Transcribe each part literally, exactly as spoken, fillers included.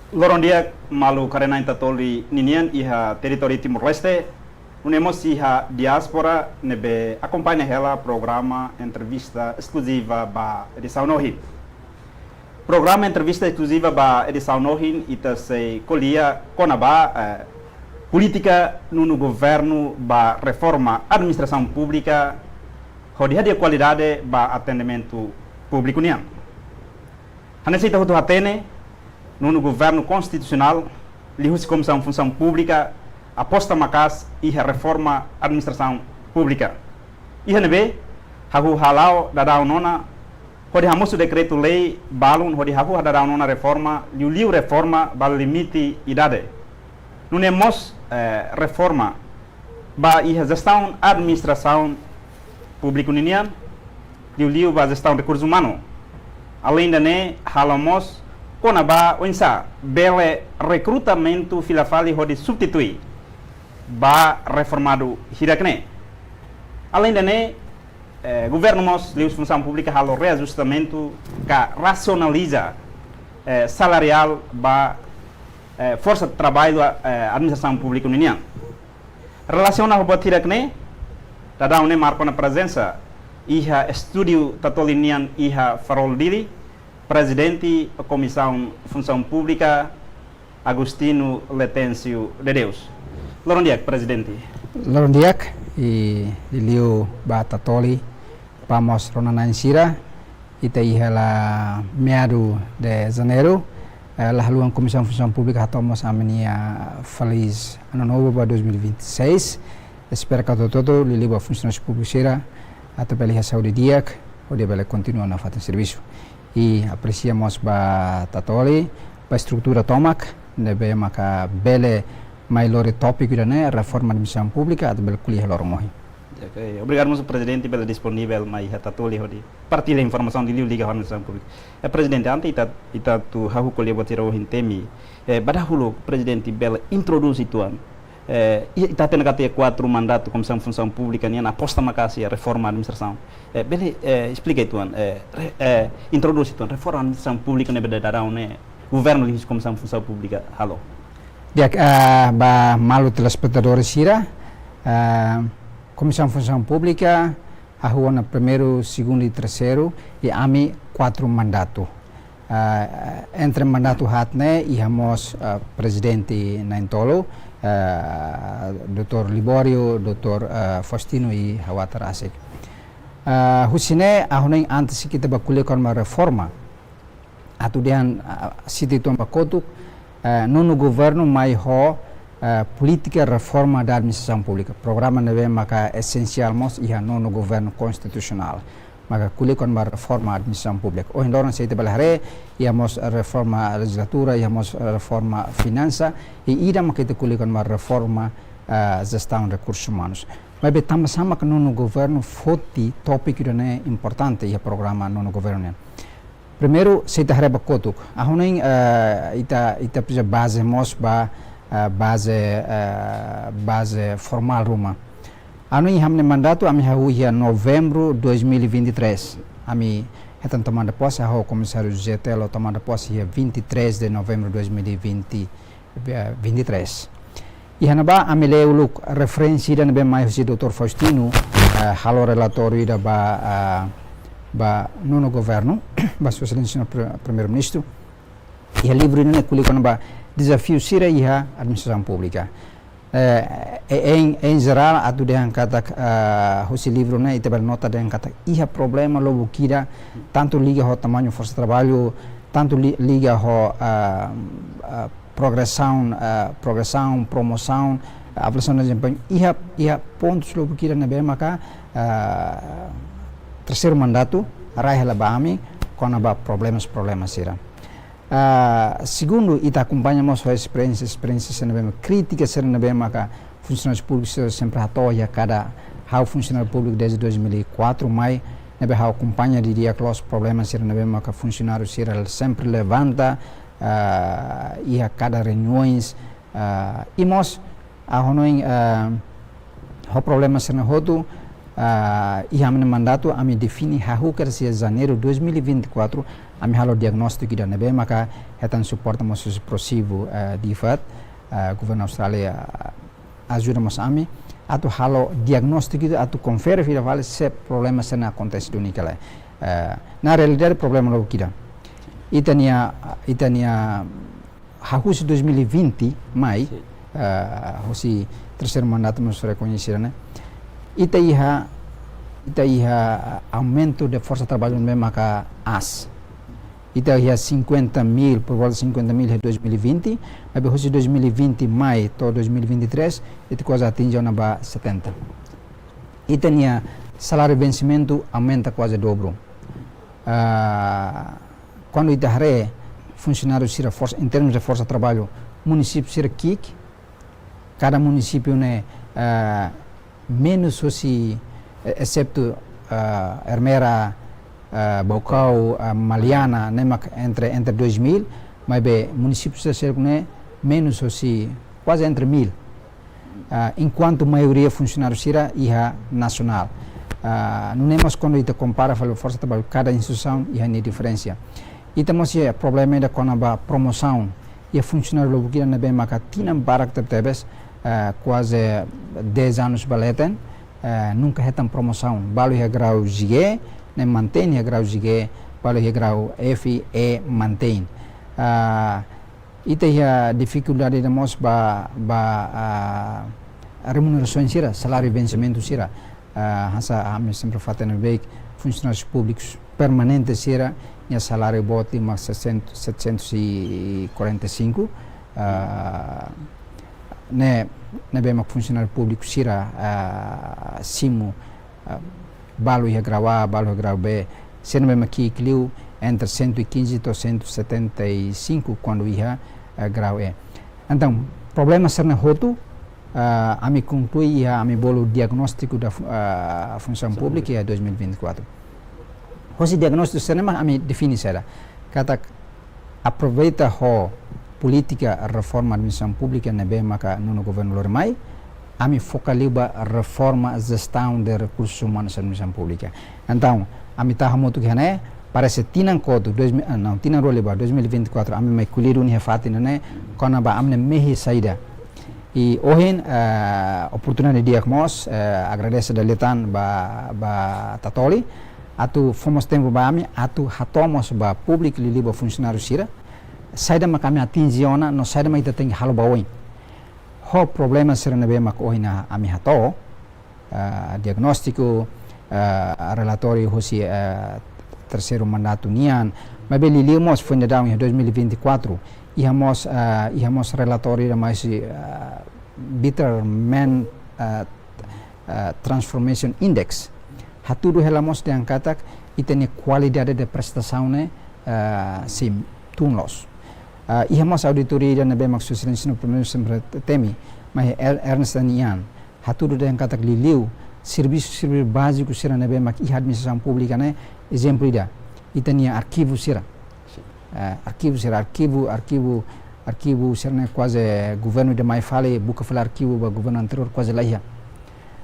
Loron di'ak maluk karena Intatoli ninian iha territóriu Timor-Leste, nune'e mós iha diáspora ne'ebé akompaña hela programa entrevista eskluziva ba edisaun ohin. Programa entrevista eskluziva ba edisaun ohin ita sei ko'alia kona-ba, eh, polítika nonu governu ba reforma administrasaun públika hodi hadi'a kualidade ba atendimentu públiku nian. Hanesan ita hotu hatene, nonu governu konstitusionál, liuhusi Komisaun Funsaun Públika, aposta maka'as iha reforma administrasaun públika. Iha ne'ebé, hahú hala'o daudaun ona, hodi hamosu dekretu-lei balun, hodi hahú daudaun ona reforma, liuliu reforma ba limite idade. Nune'e mós, eh, reforma ba iha jestaun administrasaun públiku ninian, liuliu ba jestaun rekursu umanu. Aleinde ne'e, halo mós kona-ba oinsá bele rekrutamentu fila fali hodi substitui ba reformadu hirak ne'e. Aleinde ne'e, eh, governu mós liuhusi Funsaun Públika halo reajustamentu ka rasionaliza, eh, salariál ba, eh, forsa traballu, eh, administrasaun públiku ninian. Relasiona ho buat hirak ne'e, daudaun ne'e marka ona prezensa iha estúdiu Tatoli nian iha Farol Dili, Prezidente Komisaun Funsaun Públika, Agostinho Letêncio de Deus. Loron di'ak, Prezidente. Loron di'ak, i liuliu ba Tatoli, ba mós rona-na'in sira, ita iha la meadu de Janeiru, eh, la haluha Komisaun Funsaun Públika hato'o mós ami-nia feliz Ano Novo ba dois mil e vinte e seis. Espera katak hotu-hotu, liuliu ba funsionáriu públiku sira, atu bele iha saúde di'ak, hodi bele kontinua nafatin servisu. I apresia mós ba Tatoli, ba estrutura tomak, ne'ebé maka bele mai lori tópiku ida-ne'e, reforma administrasaun públika, atu bele ko'alia loron ohin. Oke, obrigadu mós Prezidente bele disponivel mai iha Tatoli hodi partilla informasaun liuliu liga ho administrasaun públika. Eh, Prezidente, antes ita, ita atu hahú ko'alia buat sira ohin temi, eh, ba dahuluk Prezidente bele introdús uitoan. Eh, i-, ita hatene katak iha kuatru mandatu Komisaun Funsaun Públika nian aposta maka'as iha reforma administrasaun. Eh, bele, eh, esplika uitoan, eh, re-, eh, introdús uitoan reforma administrasaun públika ne'ebé daudaun ne'e governu liuhusi Komisaun Funsaun Públika halo. Di'ak, eh, ba maluk telespetadór sira, eh, Komisaun Funsaun Públika hahú ona primeiru, segundu i terseiru, i ami kuatru mandatu. Ah, entre mandatu haat ne'e, iha mós, ah, Prezidente na'in-tolu, ah, doutór Libório, doutór, ah, Faustino i ha'u atu rasik. Ah, husi ne'e, ha'u hanoin antes ita bá ko'alia kona-ba reforma, atu dehan, ah, siti tuan ba kotuk, eh, nonu governu mai ho, eh, polítika reforma da administrasaun públika. Programa ne'ebé maka esensiál mós iha nonu governu konstitusionál. Maka ko'alia kona-ba reforma administrasaun públika. Ohin loron se ita bele haree, iha mós reforma lejizlatura, iha mós reforma finansa, i ida maka ita ko'alia kona-ba reforma, eh, jestaun rekursus umanus. Maibé tanbasá maka nonu governu foti tópiku ida-ne'e importante iha programa nonu governu nian? Primeiru, se ita haree ba kotuk. Ha'u hanoin, eh, ita, ita presiza baze mós ba, eh, baze, eh, baze formál ruma. Ha'u hanoin ami-nia mandatu, ami hahú iha Novembru dois mil e vinte e três. Ami hetan tomada pose, ha'u ho Komisáriu José Tello tomada pose iha vinte e três de Novembro dois mil e vinte, eh, vinte e três. Iha ne'ebá ami lee uluk referénsia ida ne'ebé mai husi doutór Faustino, eh, halo relatóriu ida ba, eh, ba nonu governu, ba Sua Exelénsia Señór Pri-, Primeiru-Ministru. Iha livru ida-ne'e ko'alia kona-ba dezafiu sira iha administrasaun públika. Eh, e, em, em geral, atu dehan katak, eh, husi livru ne'e ita bele nota dehan katak iha problema lubuk ida, tantu liga ho tamañu forsa traballu, tantu li-, liga ho, eh, eh, progresaun, eh, progresaun, promosaun, eh, avaliasaun dezempeñu, iha, iha pontus lubuk ida ne'ebé maka, eh, terseiru mandatu rai hela ba ami kona-ba problemas, problemas sira. Ah, segundu, ita akompaña mós ho esperiénsia, esperiénsia sira ne'ebé maka krítika sira ne'ebé maka funsionáriu públiku sira sempre hato'o iha kada, ha'u funsionáriu públiku desde dois mil e quatro mai, ne'ebé ha'u akompaña didi'ak loos problema sira ne'ebé maka funsionáriu sira sempre levanta, ah, iha kada reuniões, ah, i mós, ah, ha'u hanoin, ah, ho problema sira-ne'e hotu, Ah, iha ami-nia mandatu ami define hahú kedas iha Janeiru dois mil e vinte e quatro, ami halo diagnóstiku ida ne'ebé maka hetan suporta mós husi Prosivu, ah, Difat, ah, governu Austrália, ah, ajuda mós ami atu halo diagnóstiku ida atu konfere fila fali se problema sira-ne'e akontese duni ka lae. Ah, na realidade problema lubuk ida. Ita-nia, ita-nia hahú husi dois mil e vinte mai, Sin. Ah, husi terseiru mandatu mós rekoñese ne'e. Ita iha, ita iha aumento de forsa traballu ne'ebé maka aas. Ita iha cinquenta mil, por volta cinquenta mil iha dois mil e vinte, maibé husi dois mil e vinte mai to'o dois mil e vinte e três, ita kuaze atinje ona ba setenta. Ita-nia saláriu vensimentu aumenta kuaze dobru. Ah, kuandu ita haree funsionáriu sira forsa, em termos de forsa traballu, munisípiu sira ki'ik, kada munisípiu ne'e, ah, menus husi, eh, exetu, ah, Ermera, ah, Baucau, ah, Maliana, ne'e mak entre, entre dois mil, maibé munisípiu sira seluk ne'e menus husi kuaze entre mil. Ah, enkuantu maioria funsionáriu sira iha nasionál. Ah, nune'e mós kuandu ita kompara fali forsa traballu kada instituisaun iha nia diferensa. Ita mós iha problema ida kona-ba promosaun. Iha funsionáriu lubuk ida ne'ebé maka tinan barak tebetebes, ah, kuaze dez anos ba leten, ah, nunka hetan promosaun. Balu iha grau G, ne'e mantein iha grau G, balu iha grau F, E mantein. Ah, ita iha difikuldade ida mós ba, ba, ah, remunerasaun sira, saláriu vensimentu sira. Ah, hanesan ami sempre fó hatene beibeik, funsionárius públikus permanente sira, nia saláriu boot mak setecentos, setecentos e quarenta e cinco, ah, ne'e, ne'ebé mak funsionáriu públiku sira, ah, simu, ah, balu iha grau A, balu iha grau B, sira ne'ebé mak ki'ik liu entre cento e quinze to'o cento e setenta e cinco kuandu iha, eh, grau E. Entaun, problema sira-ne'e hotu, ah, ami konklui iha ami bolu diagnóstiku da fu-, ah, funsaun públika iha dois mil e vinte e quatro. Husi diagnóstiku sira-ne'e mak ami define saida. Katak aproveita ho polítika reforma administrasaun públika ne'ebé maka nonu governu lori mai, ami foka liu ba reforma jestaun de rekursus umanus administrasaun públika. Entaun, ami tau hamutuk iha ne'e, parese tinan kotuk, dois mil, ah, não, tinan rua liubá, dois mil e vinte e quatro, ami mai ko'alia duni iha fatin ne'e, kona-ba ami-nia mehi saida. I ohin, eh, oportunidade di'ak mós, eh, agradese dala ida tan ba, ba Tatoli, atu fó mós tempu ba ami, atu hato'o mós ba públiku liuliu ba funsionáriu sira, saida mak ami atinje ona, no saida mak ita tenke halo ba oin. Ho problema sira ne'ebé mak ohin ami hato'o, ah, diagnóstiku, ah, relatóriu husi, ah, terseiru mandatu nian, maibé liuliu mós foin daudaun iha dois mil e vinte e quatro, iha mós, ah, iha mós relatóriu ida mai husi, ah, Bitter Men, ah, ah, Transformation Index. Hatudu hela mós dehan katak ita-nia kualidade de prestasaun ne'e, ah, sei tun loos. Ah, iha mós auditoria ida ne'ebé mak Sua Exelénsia Primeiru-Ministru sempre temi, mai Er-, Ernst and Young. Hatudu dehan katak liuliu servisu, servisu báziku sira ne'ebé mak iha administrasaun públika ne'e, ezemplu ida, ita-nia arkivu sira. Sin. Eh, arkivu sira, arkivu, arkivu, arkivu sira-ne'e kuaze governu ida mai fali, buka fali arkivu ba governu anteriór kuaze la iha.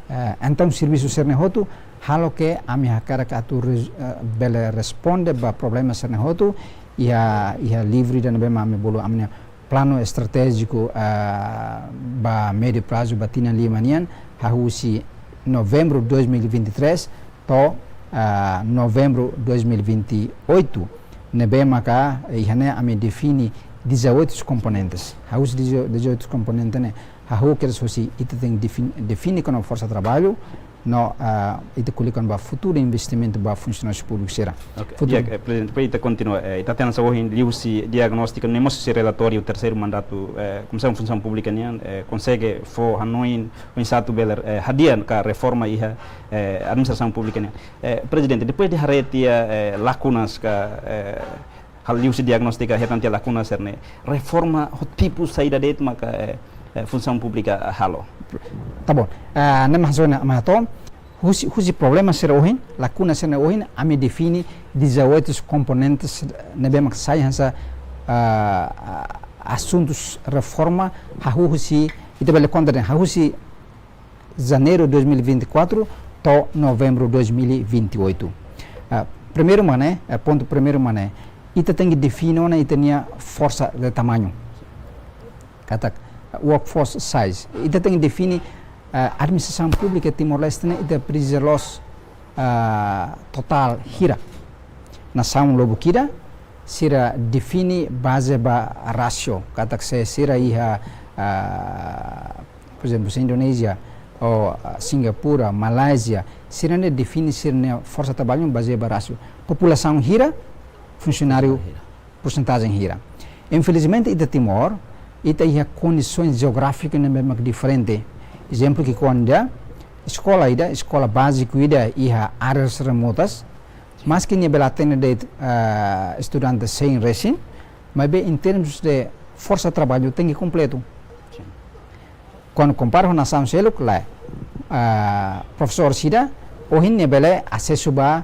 Eh, entaun servisu sira-ne'e hotu halo ke ami hakarak atu res-, eh, bele responde ba problema sira-ne'e hotu, iha, iha livru ida ne'ebé mak ami bolu ami-nia planu estratéjiku, ah, ba médiu prazu ba tinan lima nian, hahú husi novembru dois mil e vinte e três to'o, ah, novembru dois mil e vinte e oito, ne'ebé maka, eh, iha ne'e ami define dezoito komponentes. Hahú husi dezo-, dezoito komponente ne'e, hahú kedas husi ita tenke defin-, define kona-ba forsa traballu, no, ah, ita ko'alia kona-ba futuru investimentu ba funsionáriu públiku sira. Ok. Futuru. Di'ak, eh, Prezidente, para ita kontinua, eh, ita hatene hanesan ohin liuhusi diagnóstiku, ne'e mós husi relatóriu terseiru mandatu, eh, Komisaun Funsaun Públika nian, eh, konsege fó hanoin, oinsá atu bele, eh, hadi'a ka reforma iha, eh, administrasaun públika nian. Eh, Prezidente, depois de haree tiha, eh, lakunas ka, eh, hal liuhusi diagnóstiku hetan tiha lakuna sira-ne'e, reforma ho tipu saida de'it maka, eh, eh, funsaun públika halo. Tá bom. Ah, ne'e mak hanesan ami hato'o, husi, husi problema sira ohin, lakuna sira-ne'e ohin, ami define dezoito komponentes ne'ebé mak sai hanesan, ah, ah, asuntus reforma, hahú husi, ita bele konta dehan, hahú husi Janeiru dois mil e vinte e quatro to'o novembru dois mil e vinte e oito. Ah, primeiru mak ne'e, eh, pontu primeiru mak ne'e, ita tenke define ona ita-nia forsa de tamañu. Katak, ah, workforce size. Ita tenke define, ah, administrasaun públika Timor-Leste ne'e ita presiza loos, ah, totál hira. Nasaun lubuk ida, sira define baze ba rasio. Katak se sira iha, ah, por ezemplu, se Indonézia, ou, ah, Singapura, Malázia, sira-ne'e define sira-nia forsa traballu bazeia ba rasio. Populasaun hira, funsionáriu porcentagem hira. Infelizmente, ita Timor, ita iha kondisoens jeográfiku ne'ebé mak diferente. Ezemplu ki'ikoan ida, eskola ida, eskola báziku ida iha áreas remotas, maski nia bele atende de'it, ah, estudante cem resin, maibé em termos de forsa traballu tenke kompletu. Sin. Kuandu kompara ho nasaun seluk, lae, ah, profesór sira, ohin nia bele asesu ba,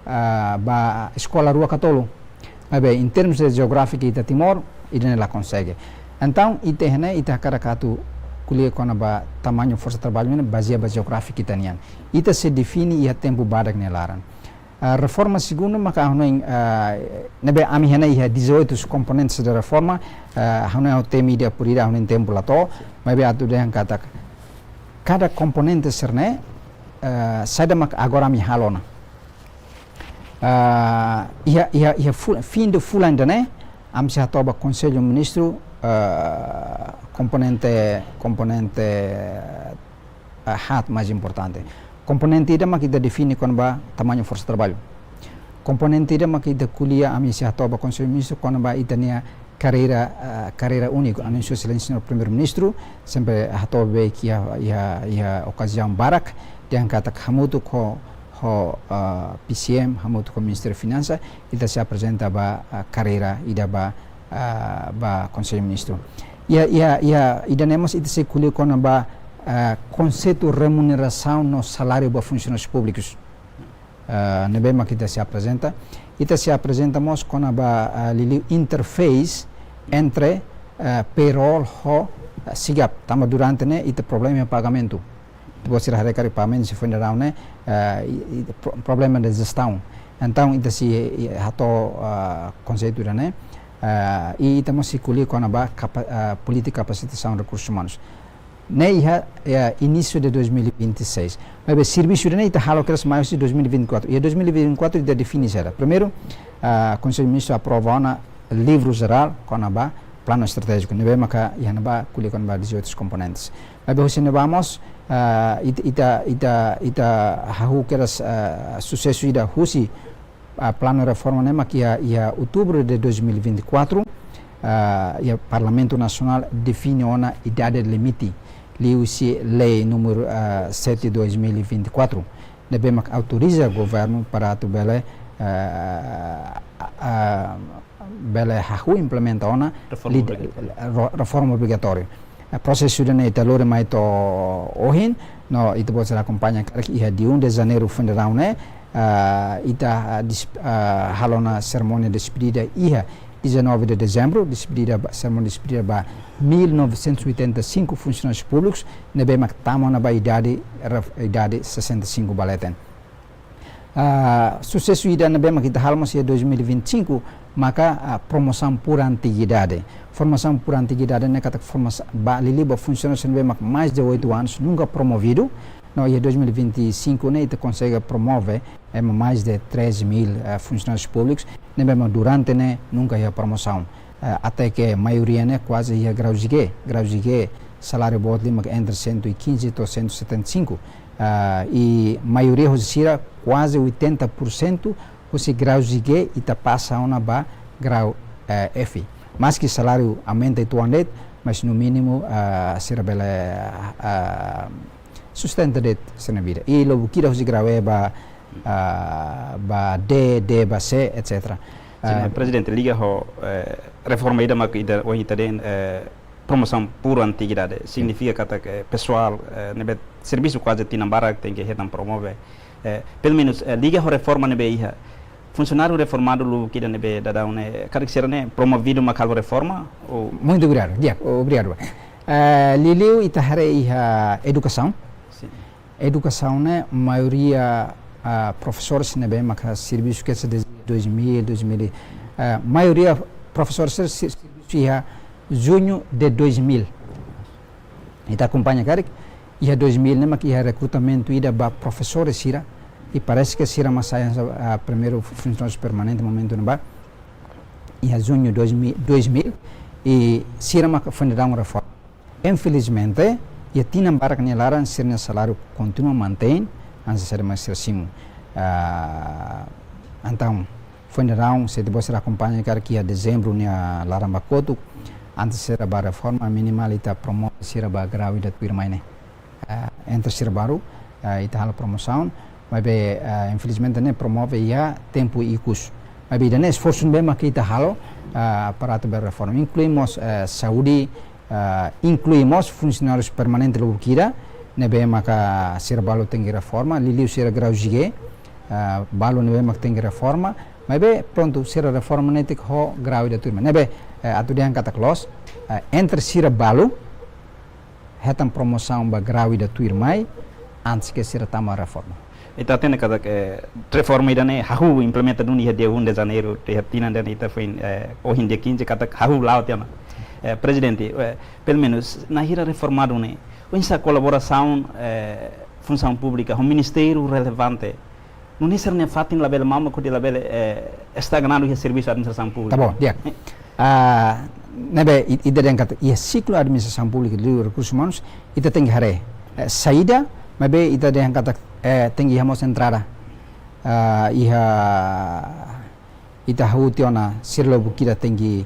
ah, ba eskola rua ka tolu. Maibé, em termos de jeográfiku ita Timor, ida-ne'e la konsege. Entaun, ita iha ne'e, ita hakarak atu ko'alia kona-ba tamañu forsa traballu ne'e, bazeia ba jeográfiku ita-nian. Ita sei define iha tempu badak nia laran. Ah, reforma segundu maka ha'u hanoin, ah, ne'ebé ami iha ne'e iha dezoito komponentes de reforma, ah, ha'u hanoin ha'u temi ida por ida, ha'u hanoin tempu la to'o, maibé atu dehan katak kada komponente sira-ne'e, ah, saida mak agora ami halo ona. Ah, iha, iha, iha ful-, fim de fulan ida-ne'e, ami sei hato'o ba Konsellu Ministru, ah, komponente, komponente, ah, haat mais importante. Komponente ida mak ita define kona-ba tamañu forsa traballu. Komponente ida mak ita ko'alia, ami sei hato'o ba Konsellu Ministru kona-ba ita-nia karreira, ah, karreira úniku. Anúnsiu Sua Exelénsia Señór Primeiru-Ministru, sempre hato'o ba iha, iha, iha okaziaun barak, dehan katak hamutuk ho, ho, ah, P C M, hamutuk ho Ministériu Finansa, ita sei aprezenta ba, ah, karreira ida ba, ah, ba Konsellu Ministru. Iha, iha, iha, ida-ne'e mós ita sei ko'alia kona-ba, ah, konseitu remunerasaun no saláriu ba funsionárius públikus. Ah, ne'ebé mak ita sei aprezenta. Ita sei aprezenta mós kona-ba, ah, liuliu interface entre, ah, payroll ho, ah, SIGAP. Tanba durante ne'e ita problema pagamentu. Ita-boot sira haree karik pagamentu sei foin daudaun ne'e, ah, i, i, pro-, problema de jestaun. Entaun, ita sei, i, hato'o, ah, konseitu ida-ne'e, ah, i ita mós sei ko'alia kona-ba kapa-, ah, polítika kapasitasaun rekursus umanus. Ne'e iha, iha inísiu de dois mil e vinte e seis. Maibé servisu ida-ne'e ita halo kedas mai husi dois mil e vinte e quatro. Iha dois mil e vinte e quatro ita define saida. Primeiru, ah, Konsellu Ministru aprova ona livru jerál kona-ba planu estratéjiku. Ne'ebé maka iha ne'ebá ko'alia kona-ba dezoito komponentes. Maibé husi ne'ebá mós, ah, ita, ita, ita, ita hahú kedas, ah, susesu ida husi ah, planu reforma ne'e mak iha, iha outubru de dois mil e vinte e quatro, ah, iha Parlamentu Nasionál define ona idade limite, liuhusi lei númeru, ah, sete dois mil e vinte e quatro, ne'ebé mak autoriza governu para atu bele, ah, ah, bele hahú implementa ona reforma lid-, obrigatória. Ro-, reforma obrigatória. Eh, prosesu ida-ne'e ita lori mai to'o ohin, no ita-boot sira akompaña karik iha dia um de janeiro foin daudaun ne'e, ah, ita, ah, dis-, ah, halo ona serimónia despedida iha dezanove de dezembru, despedida ba, serimónia despedida ba mil novecentos e oitenta e cinco funcionários públicos, ne'ebé mak tama ona ba idade, ref-, idade sessenta e cinco ba leten. Ah, susesu ida ne'ebé mak ita halo mós iha dois mil e vinte e cinco, maka, ah, promosaun por antiguidade. Formasaun por antiguidade ne'e katak formasaun ba liuliu ba funsionáriu ne'ebé mak mais de oito anos nunka promovidu. No iha dois mil e vinte e cinco ne'e ita konsege promove, eh, mais de três mil, eh, funcionários públicos ne'ebé mak durante ne'e nunka iha promosaun. Eh, até ke maioria ne'e kuaze iha grau G, grau G saláriu boot liu mak entre cento e quinze to'o cento e setenta e cinco. Ah, i maioria husi sira, kuaze oitenta por cento, husi grau G ita pasa ona ba grau, eh, F. Maski saláriu aumenta uitoan de'it, mas no mínimu, ah, sira bele, ah, sustenta de'it sira-nia vida. I lubuk ida husi grau E ba, ah, ba D, D ba C, et cetera. Sin, ah, eh, Prezidente, liga ho, eh, reforma ida mak ita, ohin ita dehan, eh, promosaun por antiguidade. Signifika katak, eh, pesoál, eh, ne'ebé servisu kuaze tinan barak tenke hetan promove. Eh, pelumenus, eh, liga ho reforma ne'ebé iha. Funsionáriu reformadu lubuk ida ne'ebé daudaun ne'e, karik sira-ne'e promovidu mak halo reforma, ou? Muito obrigado, di'ak, obrigado. Eh, liuliu ita haree iha edukasaun. Sin. Edukasaun ne'e maioria, ah, profesores ne'ebé maka servisu kedas desde dois mil, dois mil, ah, maioria profesores ser-, ser-, servisu iha juñu de dois mil. Ita akompaña karik, iha dois mil ne'e mak iha rekrutamentu ida ba profesores sira, i parese ke sira mak sai hanesan, ah, primeiru funsionáriu permanente momentu ne'ebá, iha juñu dois mil, dois mil, i sira mak foin daudaun reforma. Infelizmente, iha tinan barak nia laran sira-nia saláriu kontinua mantein, hanesan sira mak sira simu. Ah, entaun, foin daudaun, se ita-boot sira akompaña karik iha dezembru nia laran ba kotuk, antes sira ba reforma, minimál ita promove sira ba grau ida tuirmai ne'e. Ah, entre sira balu, ah, ita halo promosaun, maibé, ah, infelizmente ne'e promove iha tempu ikus. Maibé ida-ne'e esforsu ne'ebé maka ita halo, ah, para atu bele reforma. Inklui mós, eh, saúde, ah, inklui mós funsionárius permanente lubuk ida, ne'ebé maka sira balu tenke reforma, liuliu sira grau G G, ah, balu ne'ebé maka tenke reforma, maibé prontu sira reforma netik ho grau ida tuirmai. Ne'ebé, eh, atu dehan katak loos, eh, entre sira balu, hetan promosaun ba grau ida tuirmai, antes ke sira tama reforma. Ita hatene katak, eh, reforma ida-ne'e hahú implementa duni iha dia um de janeiro, iha tinan ida-ne'e ita foin, eh, ohin dia quinze, katak hahú la'o tiha ona. Eh, Prezidente, eh, pelumenus, naran reformadu ne'e, oinsá kolaborasaun, eh, funsaun públika, ho ministériu relevante, nune'e sira-nia fatin labele mamuk hodi labele, eh, estagnadu iha servisu administrasaun públika. Tá bom, di'ak. Eh. Ah, ne'ebé i-, ita dehan katak, iha siklu administrasaun públika liuliu rekursus umanus, ita tenke haree, eh, saída, maibé ita dehan katak, eh, tenke iha mós entrada. Ah, iha, ita hahú tiha ona sira lubuk ida tenke,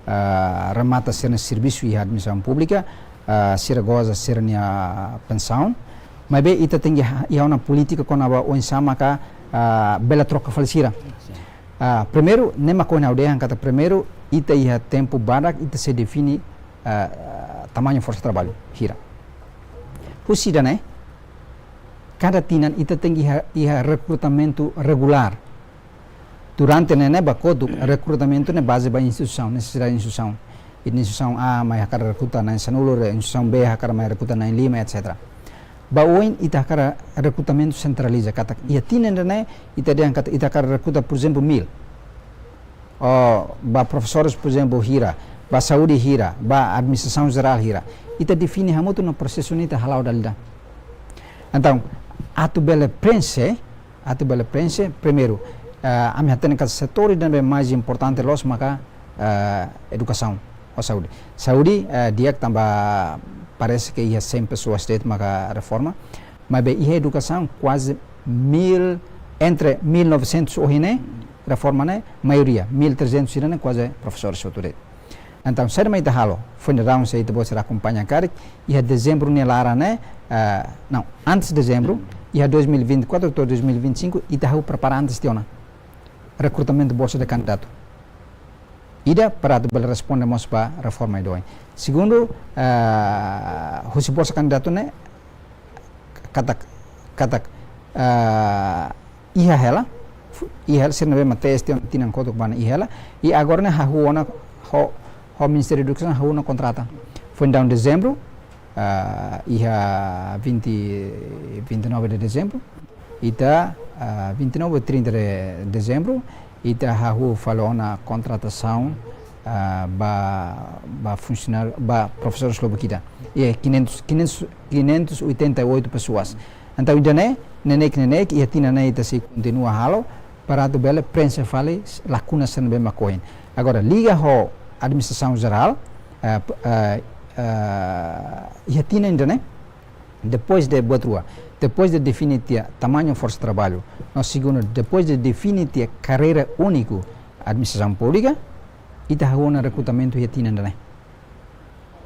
ah, remata sira-nia servisu iha administrasaun públika, ah, sira goza sira-nia pensaun. Maibé ita tenke ha-, iha ona polítika kona-ba oinsá maka, ah, bele troka fali sira. Sin. Ah, primeiru, ne'e mak ohin ha'u dehan katak primeiru, ita iha tempu badak, ita sei define, ah, tamañu forsa traballu, hira. Husi ida-ne'e, kada tinan ita tenke iha, iha rekrutamentu regulár. Durante ne'e, ne'e ba kotuk, rekrutamentu ne'e baze ba instituisaun, nesesidade instituisaun. Instituisaun A mai hakarak rekruta na'in sanulu, re-, instituisaun B hakarak mai rekruta na'in lima, et cetera. Ba oin ita hakarak rekrutamentu sentraliza, katak iha tinan ida-ne'e, ita dehan katak ita hakarak rekruta, por ezemplu, mil. Ou ba profesores, por ezemplu, hira, ba saúde hira, ba administrasaun jerál hira. Ita define hamutuk no prosesu ne'e ita hala'o dala ida. Entaun, atu bele prenxe, atu bele prenxe, primeiru, eh, ami hatene katak setór ida ne'ebé mais importante loos maka, eh, edukasaun ho saúde. Saúde, eh, di'ak tanba parese ke iha cem pessoas de'it maka reforma, maibé iha edukasaun kuaze mil, entre mil novecentos ohin ne'e, reforma ne'e, maioria, mil trezentos sira-ne'e kuaze profesores hotu de'it. Entaun, saida mak ita halo, foin daudaun se ita-boot sira akompaña karik, iha dezembru nia laran ne'e, eh, não, antes dezembru, iha dois mil e vinte e quatro to'o dois mil e vinte e cinco, ita hahú prepara antes tiha ona rekrutamentu bolsa de kandidatu. Ida para atu bele responde mós ba reforma ida oin. Segundu, eh, husi bolsa kandidatu ne'e, katak, katak, eh, iha hela, fu-, iha hela, sira ne'ebé mak teste tinan kotuk ba ne'e iha hela, i agora ne'e hahú ona ho, ho Ministériu Edukasaun hahú ona kontrata. Foin daudaun dezembru, ah, iha vinte, vinte e nove de dezembro, ita, ah, vinte e nove ou trinta de dezembro, ita hahú fali ona kontratasaun, ah, ba, ba funsionáriu, ba profesores lubuk ida. E quinhentos, quinhentos, quinhentos e oitenta e oito pessoas. Entaun, ida-ne'e, neineik, neineik, iha tinan ne'e ita sei kontinua halo, para atu bele prenxe fali lakuna sira ne'ebé mak ohin. Agora, liga ho administrasaun jerál, eh, p-, eh, eh, iha tinan ida-ne'e, depois de buat rua, depois de define tiha tamañu forsa traballu, no segundu, depois de define tiha karreira úniku administrasaun públika, ita hahú ona rekrutamentu iha tinan ida-ne'e.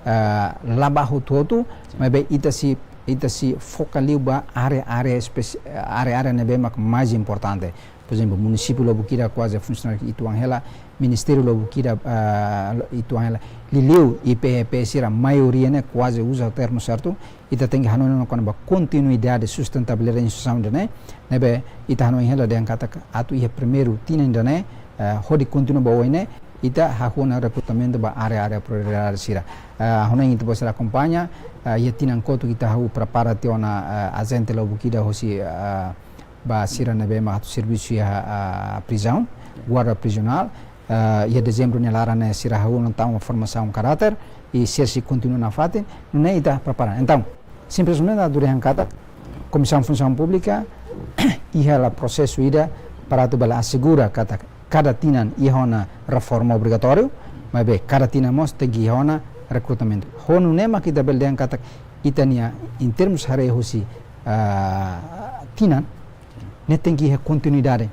Ah, la ba hotu-hotu, maibé ita sei, ita sei foka liu ba área, área espesi-, área, área ne'ebé mak mais importante. Por ezemplu, munisípiu lubuk ida kuaze funsionáriu uitoan hela, ministériu lubuk ida, ah, uitoan hela. Liuliu I P F P sira maioria ne'e kuaze uza termu sertu, ita tenke hanoin ona kona-ba kontinuidade, sustentabilidade instituisaun ida-ne'e, ne'ebé ita hanoin hela dehan katak atu iha primeiru tinan ida-ne'e, eh, hodi kontinua ba oin ne'e, ita hahú ona rekrutamentu ba área-área prioridade sira. Ah, ha'u hanoin ita-boot sira akompaña, ah, iha tinan kotuk ita hahú prepara tiha ona, ah, ajente lubuk ida hosi, ah, ba sira ne'ebé mak atu servisu iha, ah, prizaun, guarda prizionál, ah, iha dezembru nia laran ne'e sira hahú ona tama formasaun karáter, i sira sei kontinua nafatin, nune'e ita prepara. Entaun, simplesmente atu dehan katak, Komisaun Funsaun Públika iha hela prosesu ida para atu bele asegura katak kada tinan iha ona reforma obrigatóriu, maibé kada tinan mós tenke iha ona rekrutamentu. Ho nune'e mak ita bele dehan katak ita-nia, em termos haree husi, ah, tinan, ne'e tenke iha kontinuidade.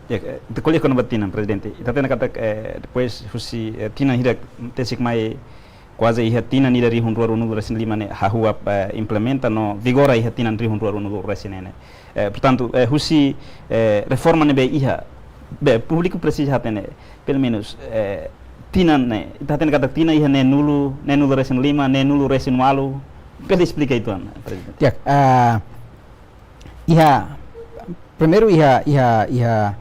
Ya, eh, ita ko'alia kona-ba tinan, Prezidente. Ita hatene katak, eh, depois husi, eh, tinan hirak tesik mai kuaze iha tinan ida rihun rua ruanulu resin lima ne'e hahú, eh, implementa no vigora iha tinan rihun rua ruanulu resin neen. Eh, portantu, eh, husi, eh, reforma ne'ebé iha, be, públiku presiza hatene, pelumenus, eh, tinan ne'e, ita hatene katak tinan iha neenulu, neenulu resin lima, neenulu resin ualu, bele esplika uitoan, Prezidente? Ya, ah, iha, primeiru iha, iha, iha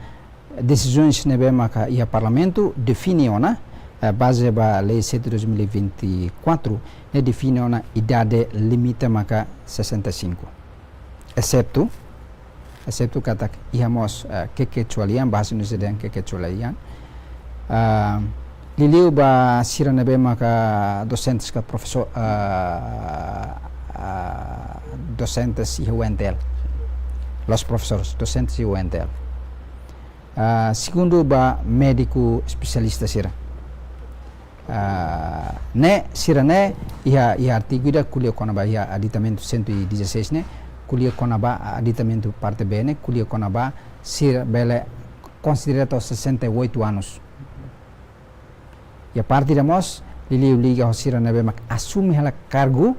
desizaun ne'ebé maka iha Parlamentu define ona, eh, baze ba Lei sete dois mil e vinte e quatro, ne'e define ona idade limite maka sessenta e cinco. Exetu, exetu katak iha mós, eh, kekecualian, bahasa Indonesia dehan kekecualian. Ah, liuliu ba sira ne'ebé maka dosentes ka profesór, ah, ah, dosentes iha U N T L. Los profesores, dosentes iha U N T L. Ah, segundu ba médiku espesialista sira. Ah, ne'e, sira-ne'e, iha, iha artigu ida ko'alia kona-ba iha aditamentu cento e dezasseis ne'e, ko'alia kona-ba aditamentu parte B ne'e, ko'alia kona-ba sira bele konsidera to'o sessenta e oito anos. Iha parte ida mós, liuliu liga ho sira ne'ebé mak asume hela kargu,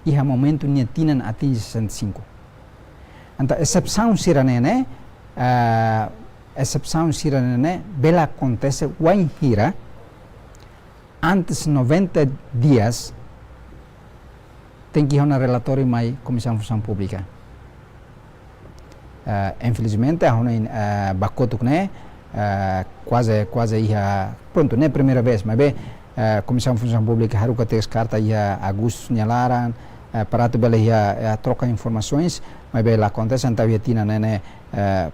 iha momentu nia tinan atinje sessenta e cinco. Entaun, exesaun sira-ne'e ne'e, ah, exesaun sira-ne'e ne'e, bele akontese wainhira, antes noventa dias, tenke iha ona relatóriu mai Komisaun Funsaun Públika. Eh, infelizmente, ha'u hanoin, eh, ba kotuk ne'e, eh, kuaze, kuaze iha, prontu, ne'e primeira vez, maibé, eh, Komisaun Funsaun Públika haruka teks karta iha Agostu nia laran, eh, para atu bele iha, eh, troka informasoens, maibé la akontese, entaun iha tinan ne'e ne'e, eh,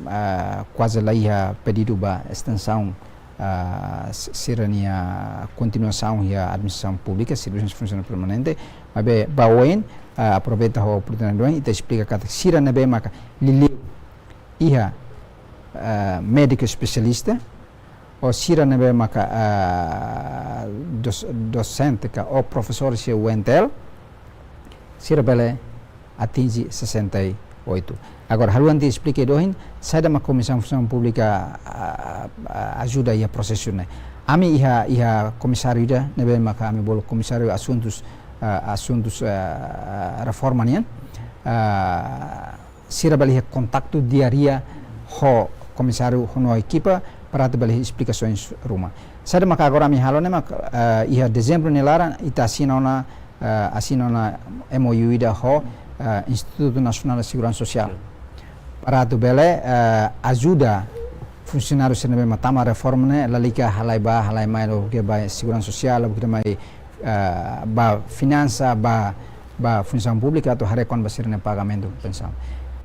eh, kuaze la iha pedidu ba estensaun, ah, s-, sira-nia kontinuasaun iha administrasaun públika, servisu funsionáriu permanente, maibé ba oin, ah, aproveita ho oportunidade oin, ita esplika katak sira ne'ebé maka liuliu iha, ah, médiku espesialista, ou sira ne'ebé maka, ah, dos-, dosente ka ou profesór iha U N T L, sira bele atinje sessenta e oito. Agora, ha'u hanoin ita esplika ohin, saida mak Komisaun Funsaun Públika, ah, ah, ajuda iha prosesu ne'e. Ami iha, iha komisáriu ida, ne'ebé maka ami bolu Komisáriu Asuntus, ah, Asuntus, ah, Reforma nian. Ah, sira bele iha kontaktu diáriu ho komisáriu ho nia ekipa para atu bele esplikasoens ruma. Saida maka agora ami halo ne'e mak, eh, iha dezembru nia laran ita asina ona, eh, asina ona M O U ida ho, eh, Institutu Nasionál Seguransa Sosiál. Para atu bele, eh, ajuda funsionáriu sira ne'ebé mak tama reforma ne'e, lalika halai bá, halai mai, la'o ke ba seguransa sosiál, la'o ke mai, eh, ba finansa, ba, ba funsaun públika atu haree kona-ba sira-nia pagamentu pensaun.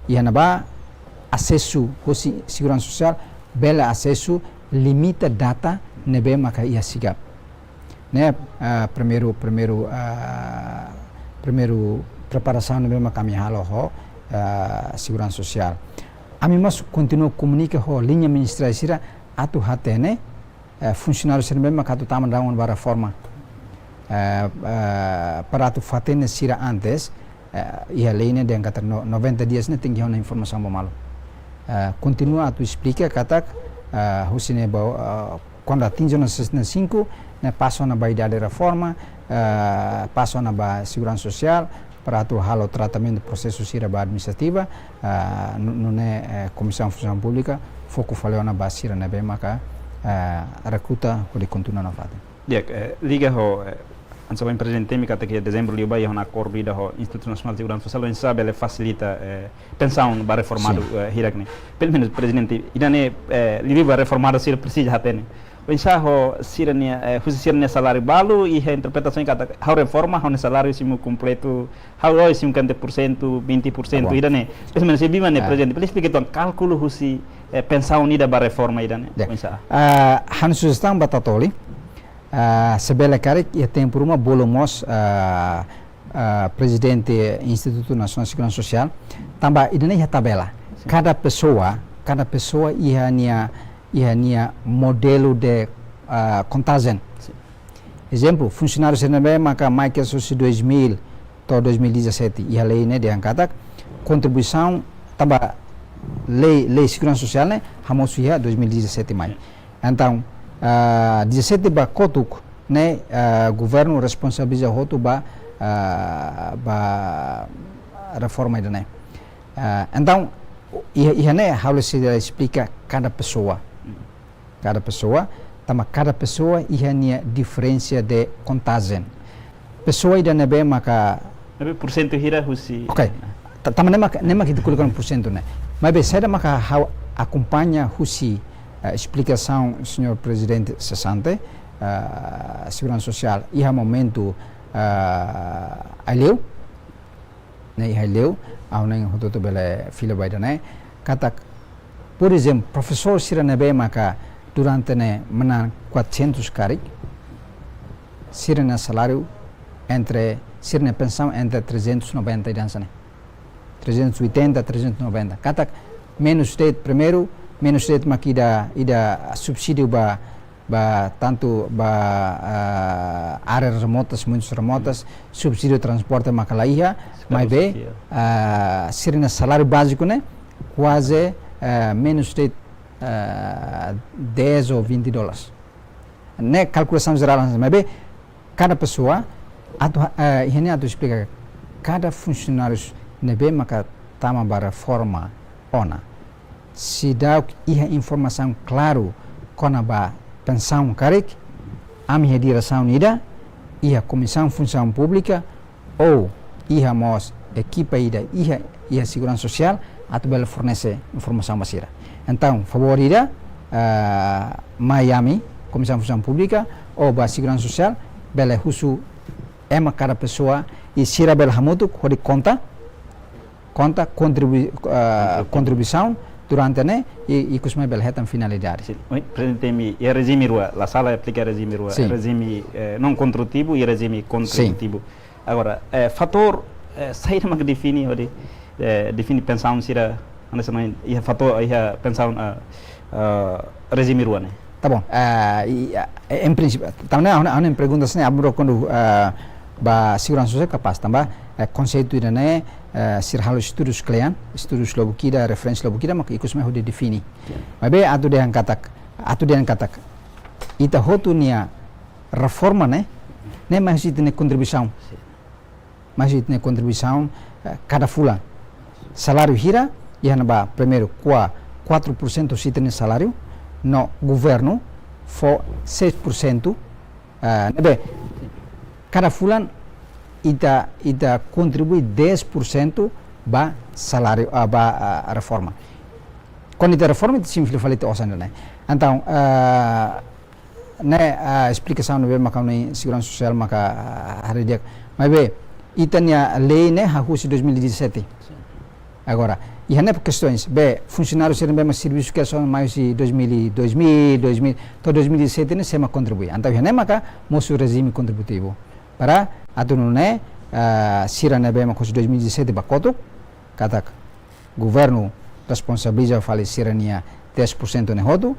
Iha ne'ebá asesu husi seguransa sosiál, bele asesu limita data ne'ebé maka iha SIGAP. Ne'e, ah, primeiru, primeiru, ah, primeiru preparasaun ne'ebé maka ami halo ho, ah, seguransa sosiál. Ami mós kontinua komunika ho liña ministeriál sira atu hatene, eh, funsionáriu sira ne'ebé maka atu tama daudaun ba reforma. Eh, eh, para atu hatene sira antes, eh, iha lei ne'e dehan katak no-, noventa dias ne'e tenke iha ona informasaun ba malu. Eh, kontinua atu esplika katak, eh, husi ne'ebá, eh, kuandu atinje ona sessenta e cinco, ne'e pasa ona ba idade reforma, eh, pasa ona ba seguransa sosiál, para atu halo tratamentu prosesu sira ba administrativa, ah, nu-, nune'e, eh, Komisaun Funsaun Públika foku fali ona ba sira ne'ebé maka, eh, rekruta hodi kontinua nafatin. Di'ak, eh, liga ho, eh, hanesan ohin Prezidente temi katak iha dezembru liubá iha ona akordu ida ho Institutu Nasionál Seguransa Sosiál, oinsá bele fasilita, eh, pensaun ba reformadu, Sin. eh, hirak ne'e. Pelumenus Prezidente, ida-ne'e, eh, liuliu ba reformadu sira presiza hatene. Oinsá ho sira-nia, eh, husi sira-nia saláriu balu, iha interpretasaun katak ha'u reforma, ha'u-nia saláriu simu kompletu, ha'u la'ós cinquenta por cento, vinte por cento, Tá bom. ida-ne'e. Mas, mas, ne'ebé, Ah. Prezidente, bele esplika uitoan kálkulu husi, eh, pensaun ida ba reforma ida-ne'e. Ya. Oinsá. Ah, ha'u-nia sujestaun ba Tatoli, ah, se bele karik, iha tempu ruma bolu mós, ah, ah, Prezidente Institutu Nasionál Seguransa Sosiál, tanba ida-ne'e iha tabela. Sin. Kada pesoa, kada pesoa iha nia, iha nia modelu de, ah, kontajen. Sin. Ezemplu, funsionáriu sira ne'ebé maka mai kedas husi dois mil to'o dois mil e dezassete, iha lei ne'e dehan katak, kontribuisaun tanba lei, lei seguransa sosiál ne'e hamosu iha dois mil e dezassete mai. Entaun, ah, dezassete ba kotuk ne'e, ah, governu responsabiliza hotu ba, ah, ba reforma ida-ne'e. Ah, entaun, iha, iha ne'e ha'u sei esplika kada pesoa. Kada pesoa, tanba kada pesoa iha nia diferensa de kontajen. Pesoa ida ne'ebé maka Ne'ebé porsentu hira husi. Ok. Ta-, tanba ne'e mak, ne'e mak ita ko'alia porsentu ne'e. Maibé saida maka ha'u akompaña husi, eh, esplikasaun señór Prezidente sesante, eh, Seguransa Sosiál iha momentu, eh, Aileu, ne'e iha Aileu, ha'u hanoin hotu-hotu bele fila ba ida-ne'e. Katak, por ezemplu, profesór sira ne'ebé maka durante ne'e manán quatrocentos karik, sira-nia saláriu entre, sira-nia pensaun entre trezentos e noventa ida hanesan ne'e. Trezentos e oitenta, trezentos e noventa. Katak menus de'it, primeiru, menus de'it mak ida, ida subsídiu ba, ba tantu ba, ah, áreas remotas, muitas remotas, subsídiu transporte maka la iha, Sekarang maibé, sosiál. Ah, sira-nia saláriu báziku ne'e, kuaze, ah, menus de'it, ah, dez ou vinte dólares. Ne'e kalkulasaun jerál, maibé, kada pesoa, atu, eh, iha ne'e atu esplika, kada funsionáriu ne'ebé maka tama ba reforma ona, seidauk iha informasaun klaru kona-ba pensaun karik, ami iha diresaun ida, iha Komisaun Funsaun Públika, ou iha mós ekipa ida iha, iha Seguransa Sosiál, atu bele fornese informasaun ba sira. Entaun, favór ida, ah, mai ami, Komisaun Funsaun Públika, ou ba Seguransa Sosiál, bele husu ema kada pesoa, i sira bele hamutuk, hodi konta, konta, kontribui-, ah, Kontribui-, kontribuisaun durante ne'e, i, i ikus mai bele hetan finalidade. Sin. Oi, Prezidente, imi, iha rejime rua, la sala aplika rejime rua, Sin. rejime, eh, non kontributivu i rejime Sin. kontributivu. Agora, eh, fatór, eh, saida mak define, hodi, eh, define pensaun sira, hanesan ne'e, iha fatór, iha pensaun, eh, eh, rejime rua ne'e. Tá bom. Ah, i, ah, em princípio, tanba ne'e, ha'u-nia, ha'u-nia pergunta ne'e, abro kuandu, ah, ba seguransa sosiál kapás, tanba, eh, konseitu ida-ne'e, eh, sira halo estudus kle'an, estudus lubuk ida, referénsia lubuk ida, mak ikus mai hodi define. Sin. Maibé atu dehan katak, atu dehan katak, ita hotu nia reforma ne'e, ne'e mai husi ita-nia kontribuisaun. Sin. Mai husi ita-nia kontribuisaun, eh, kada fulan. Saláriu hira, iha ne'ebá, primeiru, kua quatro por cento husi ita-nia saláriu, no governu fó seis por cento, eh, ne'ebé, kada fulan ita, ita kontribui dez por cento ba saláriu, ah, ba, ah, reforma. Kuandu ita reforma, ita simu fila fali ita osan ne'e. Entaun, ah, ne'e, ah, esplikasaun ne'ebé maka ha'u-nia Seguransa Sosiál maka, ah, haree di'ak. Maibé, ita-nia lei ne'e hahú husi dois mil e dezassete. Sin. Agora, iha ne'e kestaun, be, funsionáriu sira ne'ebé mak servisu kedas ona mai husi dois mil e, dois mil, dois mil, to'o dois mil e dezassete ne'e sé mak kontribui. Entaun, iha ne'e maka mosu rejime kontributivu. Para atu nune'e, ah, sira ne'ebé mak husi dois mil e dezassete ba kotuk, katak governu responsabiliza fali sira-nia dez por cento ne'e hotu,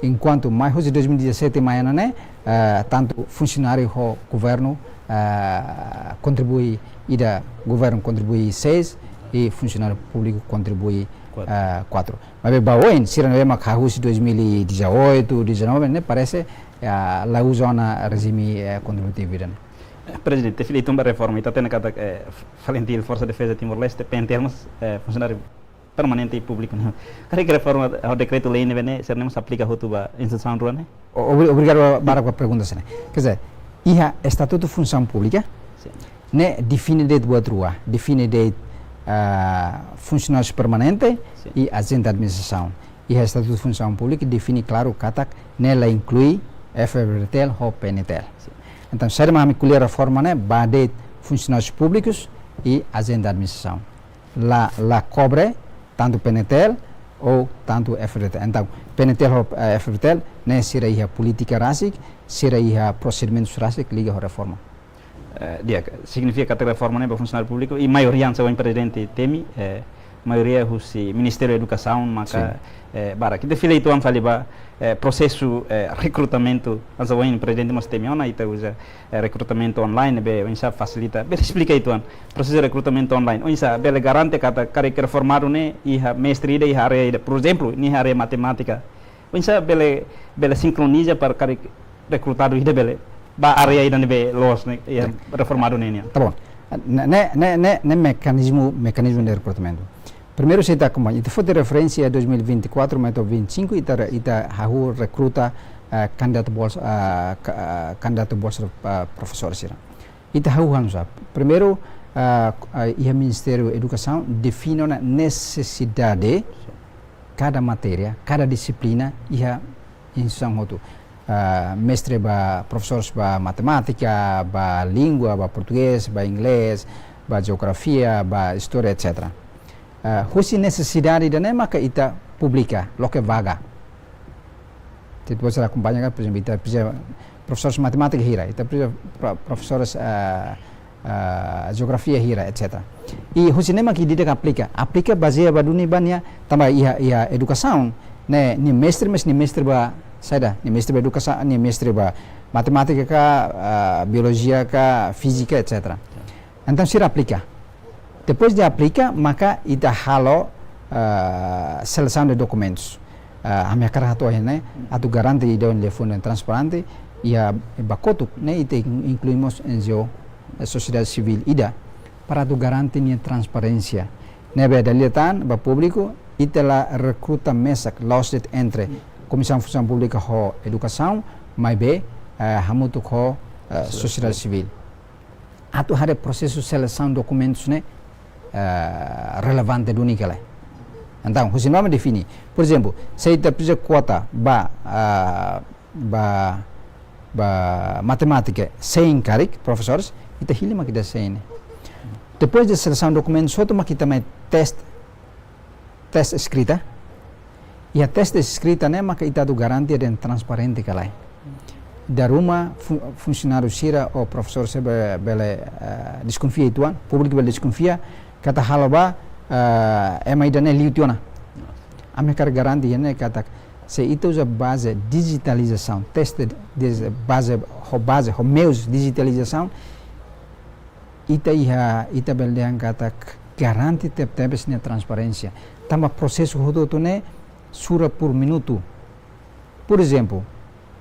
enkuantu mai husi dois mil e dezassete mai ona ne'e, eh, tantu funsionáriu ho governu, eh, kontribui ida, governu kontribui seis i funsionáriu públiku kontribui, Quatro. eh, quatro. Maibé ba oin, sira ne'ebé mak hahú husi dois mil e dezoito, dezanove, ne'e parese, eh, la uza ona rejime, eh, kontributivu ida-ne'e. Eh, Prezidente, fila uitoan ba reforma, ita hatene katak, eh, F-, FALINTIL, Forsa Defeza Timor-Leste, P N T L, mas, eh, funsionáriu permanente i públiku ne'e. Karik reforma, eh, dekretu-lei ne'ebé ne'e, sira-ne'e mós aplika hotu ba instituisaun rua ne'e? O-, obri-, obrigadu barak ba pergunta sira-ne'e. Quer dizer, iha Estatutu Funsaun Públika, Sin. ne'e define de'it buat rua, define de'it, ah, funsionáriu permanente Sin. i ajente administrasaun. Iha Estatutu Funsaun Públika define klaru katak ne'e la inklui F R T L ho P N T L. Entaun, saida mak ami ko'alia reforma ne'e ba de'it funsionárius públikus i ajente administrasaun. La, la kobre tantu P N T L ou tantu F R T L. Entaun, P N T L ho, eh, F R T L ne'e sira iha polítika rasik, sira iha prosedimentus rasik liga ho reforma. Eh, di'ak, signifika katak reforma ne'e ba funsionáriu públiku, i maioria hanesan ohin prezidente temi, eh, maioria husi Ministériu Edukasaun maka, Sin. eh, barak. Ita fila uitoan fali ba, eh, prosesu, eh, rekrutamentu, hanesan ohin prezidente mós temi ona, ita uza, eh, rekrutamentu online, be, oinsá fasilita, be, esplika uitoan, prosesu rekrutamentu online, oinsá bele garante katak karik reformandu ne'e iha mestre ida iha área ida, por ezemplu, nia iha área matemátika, oinsá bele, bele sinkroniza para karik rekrutadu ida bele ba área ida ne'ebé loos ne'e, iha, Ya. reformandu ne'e nian. Tá bom. Ne'e, ne'e, ne'e, ne'e mekanizmu, mekanizmu de rekrutamentu. Primeiru, se ita akompaña, ita foti referénsia dois mil e vinte e quatro, mai to'o vinte e cinco, ita re-, ita hahú rekruta, eh, kandidatu bolsa, eh, ka-, eh, kandidatu bolsa, eh, profesór sira. Ita hahú hanesan. Primeiru, eh, eh, iha Ministériu Edukasaun define ona nesesidade kada matéria, kada dixiplina iha instituisaun hotu. Ah, mestre ba, profesores ba matemátika, ba língua, ba portugés, ba inglés, ba jeografia, ba istória, et cetera. Ah, husi nesesidade ida-ne'e maka ita publika, loke vaga. Ita bele akompaña ka, por ezemplu, ita presiza profesores matemátika hira, ita presiza pro-, profesores, ah, ah, jeografia hira, et cetera. I husi ne'e mak ita aplika. Aplika bazeia ba duni ba nia, tanba iha, iha edukasaun, ne'e, nia mestre, mas nia mestre ba saida, nia mestre ba edukasaun, nia mestre ba matemátika ka, ah, biolojia ka, fízika, et cetera. Entaun, sira aplika. Depois de aplika, maka ita halo, ah, selesaun de dokumentus. Ah, ami hakarak hato'o iha ne'e, atu garante ida-ne'e liafuan transparente, iha ba kotuk ne'e ita in-, inklui mós N G O, eh, sosiedade sivíl ida, para atu garante nia transparénsia. Ne'ebé dala ida tan, ba públiku, ita la rekruta mesak, la'ós de'it entre Komisaun Funsaun Públika ho Edukasaun, maibé, eh, hamutuk ho, eh, sosiedade sivíl. Atu haree prosesu selesaun dokumentus ne'e, eh, relevante duni ka lae. Entaun, husi ne'ebá mak define. Por ezemplu, se ita presiza kuota ba, ah, ba, ba matemátika cem karik, profesores, ita hili mak ita cem ne'e. Depois de selesaun dokumentus hotu mak ita mai teste, teste eskrita. Iha teste eskrita ne'e maka ita atu garante dehan transparente ka lae. Dala ruma fu-, funsionáriu sira ou profesór sira be-, bele, eh, deskonfia uitoan, públiku bele deskonfia, katak halo ba, eh, ema ida-ne'e liu tiha ona. Ami hakarak garante iha ne'e katak se ita uza baze dijitalizasaun, teste de baze, ho baze, ho meius dijitalizasaun, ita iha, ita bele dehan katak garante tebetebes nia transparénsia. Tanba prosesu hotu-hotu ne'e sura por minutu. Por ezemplu,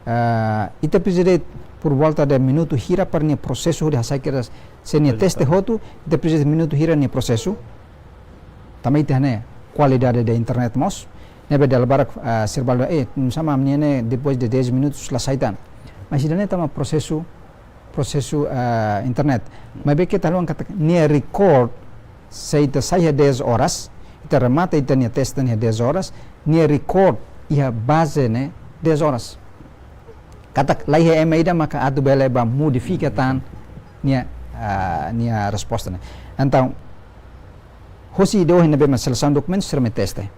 ah, ita presiza de'it por volta de minutu hira para nia prosesu hodi hasai kedas. Se nia teste hotu, ita presiza minutu hira nia prosesu. Tanba ita iha ne'e kualidade de internet mós. Ne'ebé dala barak, ah, sira bele, eh, sama nia ne'e depois de dez minutos la sai tan. Mas ida-ne'e tanba prosesu prosesu, ah, internet. Maibé keta haluha katak nia record, se ita sai iha dez horas, ita remata ita-nia teste iha dez horas, nia record iha baze ne'e dez horas. Katak la iha ema ida maka atu bele ba modifika tan nia, ah, nia resposta ne'e. Entaun, hosi ida ohin ne'ebé mak selesaun dokumentus sira mai teste.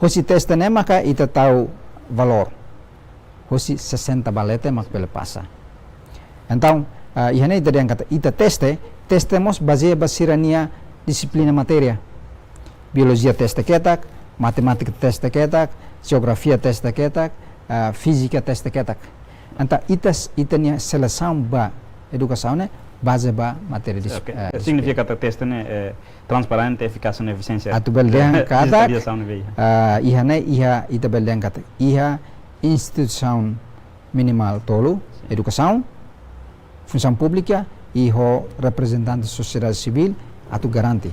Hosi teste ne'e maka ita tau valór. Hosi sesenta ba leten mak bele pasa. Entaun, ah, iha ne'e ita dehan katak ita teste, teste mós bazeia ba sira-nia dixiplina matéria. Biolojia teste ketak, matemátika teste ketak, jeografia teste ketak, ah, fízika teste ketak. Entaun, ita s-, ita-nia selesaun ba edukasaun ne'e bazeia ba matéria dis-, Oke, eh, signifika katak teste ne'e, eh, transparente, efikás no efisiénsia. Atu bele dehan katak, Dijitalizasaun ne'ebé iha. Ah, iha ne'e, iha, ita bele dehan katak iha instituisaun minimál tolu, edukasaun, funsaun públika, i ho reprezentante sosiedade sivíl, atu garante,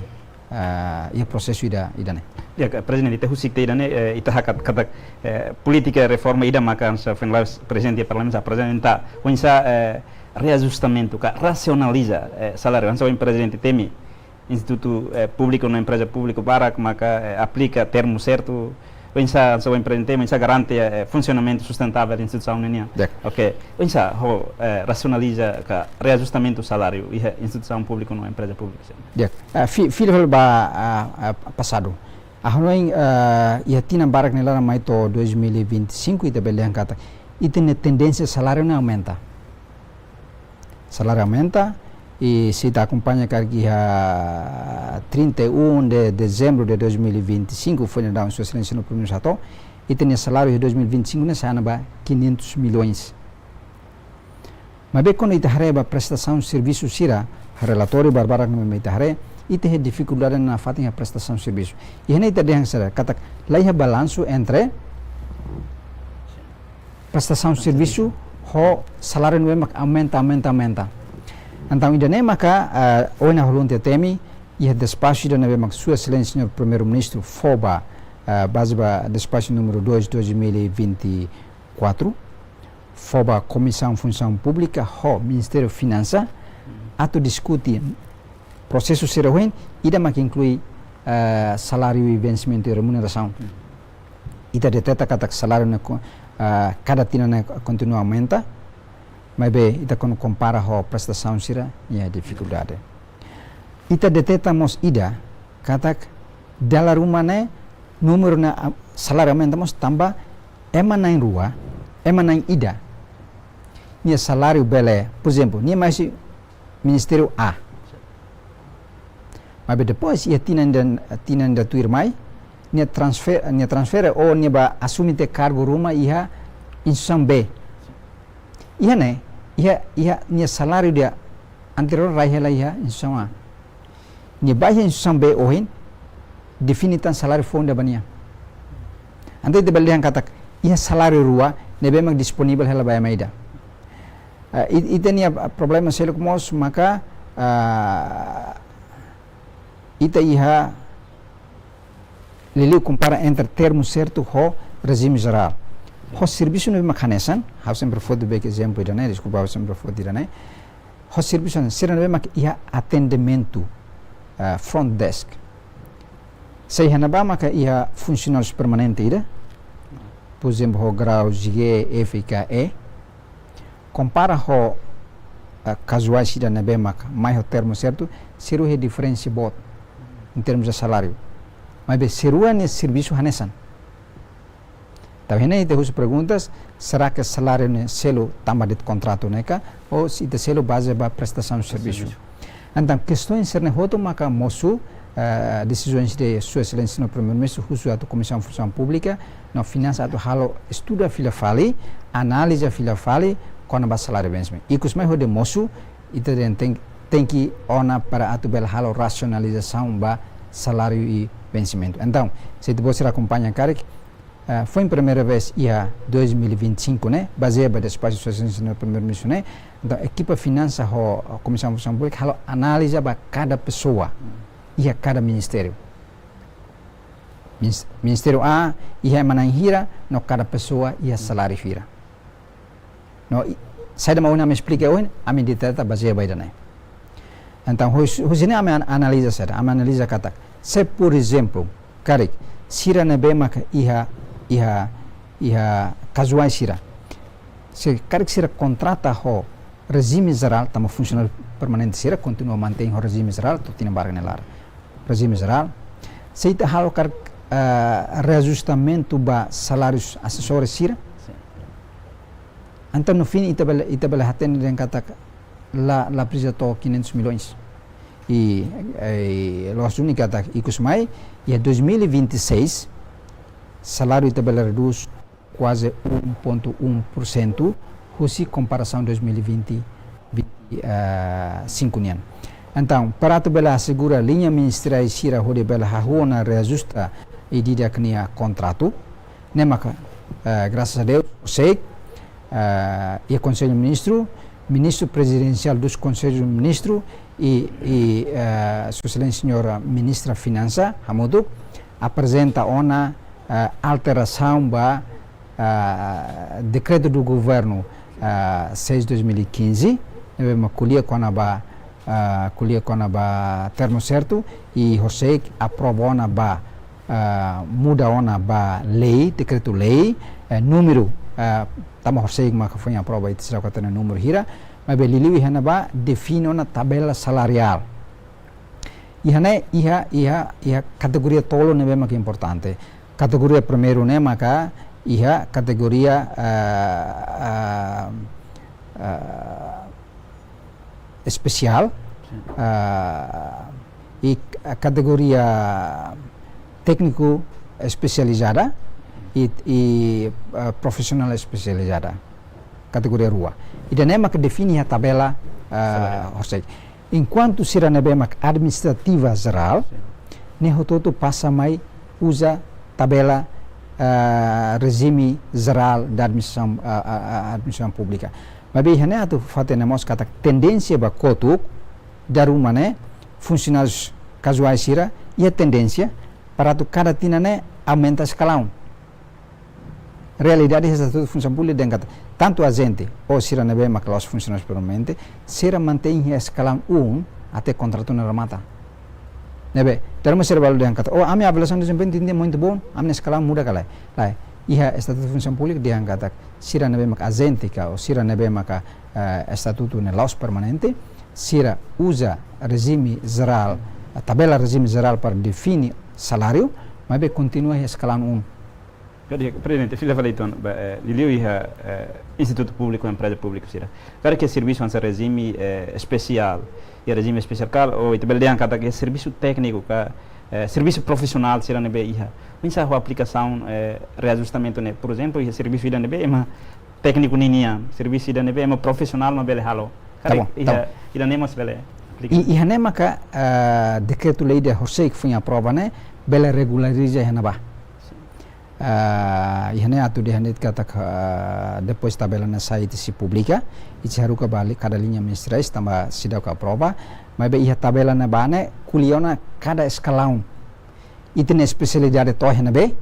ah, iha prosesu ida, ida-ne'e. Ya, ka, Prezidente, ita husik tiha ida-ne'e, eh, ita hakat katak, eh, polítika reforma ida maka hanesan foin la'o prezidente iha parlamentu, prezidente ita oinsá, eh, reajustamentu ka rasionaliza, eh, saláriu, hanesan ohin prezidente temi, institutu, eh, públiku no empreza públiku barak maka, eh, aplika termu sertu, Oinsá, se o emprezante, oinsá garante, eh, funsionamentu sustentável instituisaun ne'e nian. Di'ak. Ok. Oinsá, ho, eh, rasionaliza ka reajustamentu saláriu iha instituisaun públiku no empreza públika sira. Di'ak. Ah, fi-, fila fali ba, ah, ah, pasadu. Ha'u hanoin, ah, iha tinan barak nia laran mai to'o dois mil e vinte e cinco ita bele dehan katak ita-nia tendénsia saláriu ne'e aumenta. Saláriu aumenta, i se ita akompaña karik iha trinta e um de dezembro de dois mil e vinte e cinco, foin daudaun Sua Exelénsia Señór Primeiru-Ministru hato'o, ita-nia saláriu iha dois mil e vinte e cinco ne'e sa'e ona ba quinhentos milhões. Maibé kuandu ita haree ba prestasaun servisu sira, relatóriu barbarak ne'ebé ita haree, ita iha difikuldade nafatin iha prestasaun servisu. Iha ne'e ita dehan sira katak la iha balansu entre prestasaun servisu ho saláriu ne'ebé mak aumenta, aumenta, aumenta. Entaun ida-ne'e maka, eh, ohin ha'u-nia temi, iha despaxu ida ne'ebé mak Sua Exelénsia Señór Primeiru-Ministru fó ba, eh, bazeia ba despaxu númeru dois, dois mil e vinte e quatro, fó ba Komisaun Funsaun Públika ho Ministériu Finansa atu diskute prosesu sira ohin, ida mak inklui, eh, saláriu i vensimentu i remunerasaun. Ita deteta katak saláriu ne'e ko-, ah, kada tinan ne'e kontinua aumenta, maibé ita kuandu kompara ho prestasaun sira iha difikuldade. Ita deteta mós ida katak dala ruma ne'e númeru ne'e, ah, saláriu aumenta mós tanba ema na'in-rua, ema na'in-ida nia saláriu bele, por ezemplu, nia mai husi Ministériu A. Maibé depois, iha tinan ida, tinan ida tuirmai, nia transfe-, nia transfere ou nia bá asume tiha kargu ruma iha instituisaun B. Iha ne'e, iha, iha nia saláriu ida anteriór rai hela iha instituisaun A. Nia bá iha instituisaun B ohin, define tan saláriu foun ida ba nia. Entaun ita bele dehan katak, iha saláriu rua ne'ebé mak disponivel hela ba ema ida. Ah, i-, ita-nia, ah, problema seluk mós maka, ah, ita iha liuliu kompara entre termu sertu ho rejime jerál. Ho servisu ne'ebé mak hanesan, ha'u sempre foti bek ezemplu ida-ne'e, deskulpa, ha'u sempre foti ida-ne'e. Ho servisu hanesan, sira ne'ebé mak iha atendimentu, ah, front desk. Se iha ne'ebá maka iha funsionáriu permanente ida, por ezemplu, ho grau G, F ka E, kompara ho, eh, kazuál sira ne'ebé mak mai ho termu sertu, sira iha diferensa boot em termos de saláriu. Maibé sira nia servisu hanesan. Entaun iha ne'e ita husu perguntas, será que saláriu ne'e selu tanba de'it kontratu ne'e ka, ou se ita selu bazeia ba prestasaun servisu? Servisu. Entaun, kestaun sira-ne'e hotu maka mosu, eh, desizaun de Sua Exelénsia Señór Primeiru-Ministru, husu atu Komisaun Funsaun Públika no Finansa atu halo estuda fila fali, analiza fila fali, kona-ba saláriu vensimentu. Ikus mai hodi mosu, ita dehan ten-, tenke ona para atu bele halo rasionalizasaun ba saláriu i vensimentu. Entaun, se ita-boot sira akompaña karik, eh, foin primeira vez iha dois mil e vinte e cinco ne'e, bazeia ba despaxu Sua Exelénsia Señór Primeiru-Ministru ne'e, entaun ekipa finansa ho Komisaun Funsaun Públika halo analiza ba kada pesoa iha kada ministériu. Minis-, Ministériu A iha ema na'in hira, no kada pesoa iha saláriu hira. No, i, saida mak ohin ami esplika ohin, ami deteta bazeia ba ida-ne'e. Entaun, hus-, husi ne'e ami an-, analiza saida, ami analiza katak, se, por ezemplu, karik, sira ne'ebé maka iha, iha, iha kazuál sira. Se karik sira kontrata ho rejime jerál, tanba funsionáriu permanente sira kontinua mantein ho rejime jerál, to'o tinan barak nia laran. Rejime jerál. Se ita halo karik, eh, reajustamentu ba salárius asesores sira. Sin. Entaun, no fim, ita bele, ita bele hatene dehan katak la, la presiza to'o quinhentos milhões. I, eh, loos duni katak ikus mai, iha dois mil e vinte e seis, saláriu ita bele redús kuaze um ponto um por cento, husi komparasaun dois mil e vinte, vinte, eh, cinco nian. Entaun, para atu bele asegura liña ministeriál sira hodi bele hahú ona reajusta ida-idak nia kontratu, ne'e maka, eh, graças a Deus, sei, eh, iha Konsellu Ministru, Ministru Prezidensiál dos Konsellu Ministru i, i, eh, Sua Exelénsia Señora Ministra Finansa, hamutuk, aprezenta ona, eh, alterasaun ba, eh, Dekretu do Governu, eh, seis dois mil e quinze, ne'ebé mak ko'alia kona-ba, eh, ko'alia kona-ba termu sertu, i horiseik aprova ona ba ah, muda ona ba lei, dekretu-lei, eh, númeru, ah, tanba horiseik maka foin aprova, ita seidauk hatene númeru hira, maibé liuliu iha ne'ebá define ona tabela salariál. Iha ne'e, iha, iha, iha kategoria tolu ne'ebé maka importante. Kategoria primeiru ne'e maka iha kategoria, ah, ah, ah, espesiál, Sin. ah, i k-, kategoria tékniku espesializada i, i, ah, profisionál espesializada. Kategoria rua. Ida-ne'e maka define iha tabela, ah, Salariál. horiseik. Enkuantu sira ne'ebé mak administrativa jerál, Sin. ne'e hotu-hotu pasa mai uza tabela, ah, rejime jerál da administrasaun, ah, ah, ah, administrasaun públika. Maibé iha ne'e atu fó hatene mós katak tendénsia ba kotuk, dala ruma ne'e, funsionáriu kazuál sira, iha tendénsia para atu kada tinan ne'e aumenta eskalaun. Realidade iha Estatutu Funsaun Públika dehan katak tantu ajente ou sira ne'ebé mak la'ós funsionáriu permanente, sira mantein iha eskalaun um até kontratu ne'e remata. Ne'ebé, dala ruma sira balu dehan katak, "Oh, ami avaliasaun dezempeñu tenke muito bom, ami-nia eskalaun muda ka lae." Lae, iha Estatutu Funsaun Públika dehan katak sira ne'ebé mak ajente ka, ou sira ne'ebé maka, eh, estatutu ne'e la'ós permanente, sira uza rejime jerál, tabela rejime jerál para define saláriu, maibé kontinua iha eskalaun um. Jadi, Prezidente, fila fali uitoan, ba, eh, liuliu iha, eh, institutu públiku, empreza públika sira. Karik iha servisu hanesan rejime, eh, espesiál, iha rejime espesiál ka, ou ita bele dehan katak iha servisu tékniku ka, eh, servisu profisionál sira ne'ebé iha. Oinsá ho aplikasaun, eh, reajustamentu ne'e, por ezemplu, iha servisu ida ne'ebé ema tékniku ninian, servisu ida ne'ebé ema profisionál mak bele halo. Tá bom, Karik tá iha, bom. ida-ne'e mós bele aplika. I, iha ne'e maka, ah, dekretu-lei ida horiseik foin aprova ne'e, bele regulariza iha ne'ebá. Sin. Ah, iha ne'e atu dehan de'it katak, ah, depois tabela ne'e sai ita sei publika, ita sei haruka ba li-, kada liña ministeriál tanba seidauk aprova, maibé iha tabela ne'ebá ne'e ko'alia ona kada eskalaun. Ita-nia espesialidade to'o iha ne'ebé,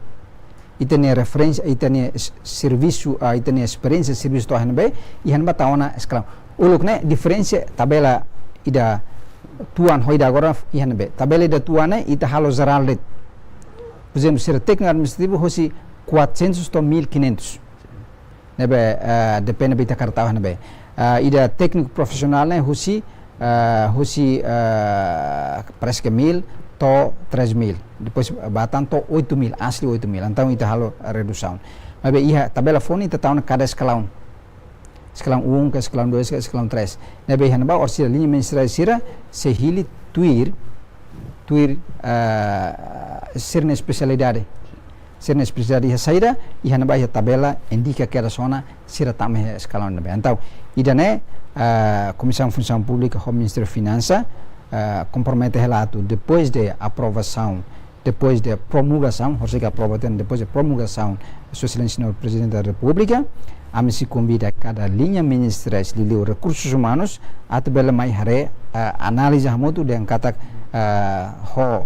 ita-nia referénsia, ita-nia s-, servisu, ah, ita-nia esperiénsia servisu to'o iha ne'ebé, iha ne'ebá tau ona eskalaun. Uluk ne'e diferensa tabela ida tuan ho ida agora iha ne'ebé. Tabela ida tuan ne'e ita halo jerál de'it. Por ezemplu, sira tékniku administrativu hosi quatrocentos to'o mil e quinhentos. Ne'ebé, eh, depende ba ita hakarak tau iha ne'ebé. Eh, ida tékniku profisionál ne'e husi, eh, husi, eh, parese ke mil to'o três mil. Depois ba tan to'o oito mil, asli oito mil. Entaun ita halo redusaun. Maibé iha tabela foun ne'e ita tau ona kada eskalaun. Eskalaun um, ka eskalaun dois, ka eskalaun três. Ne'ebé iha ne'ebá orsida liña ministeriál sira sei hili tuir, tuir, eh, sira-nia espesialidade. Sira-nia espesialidade iha saida, iha ne'ebá iha tabela indika kedas ona sira tama iha eskalaun ne'ebé. Entaun, ida-ne'e, eh, Komisaun Funsaun Públika ho Ministériu Finansa, eh, kompromete hela atu, depois de aprovasaun, depois de promulgasaun, horiseik aprova tiha ona, depois de promulgasaun, Sua Exelénsia Señór Prezidente da Repúblika, ami sei konvida kada liña ministeriál liuliu rekursus umanus, atu bele mai haree, eh, analiza hamutuk dehan katak, eh, ho,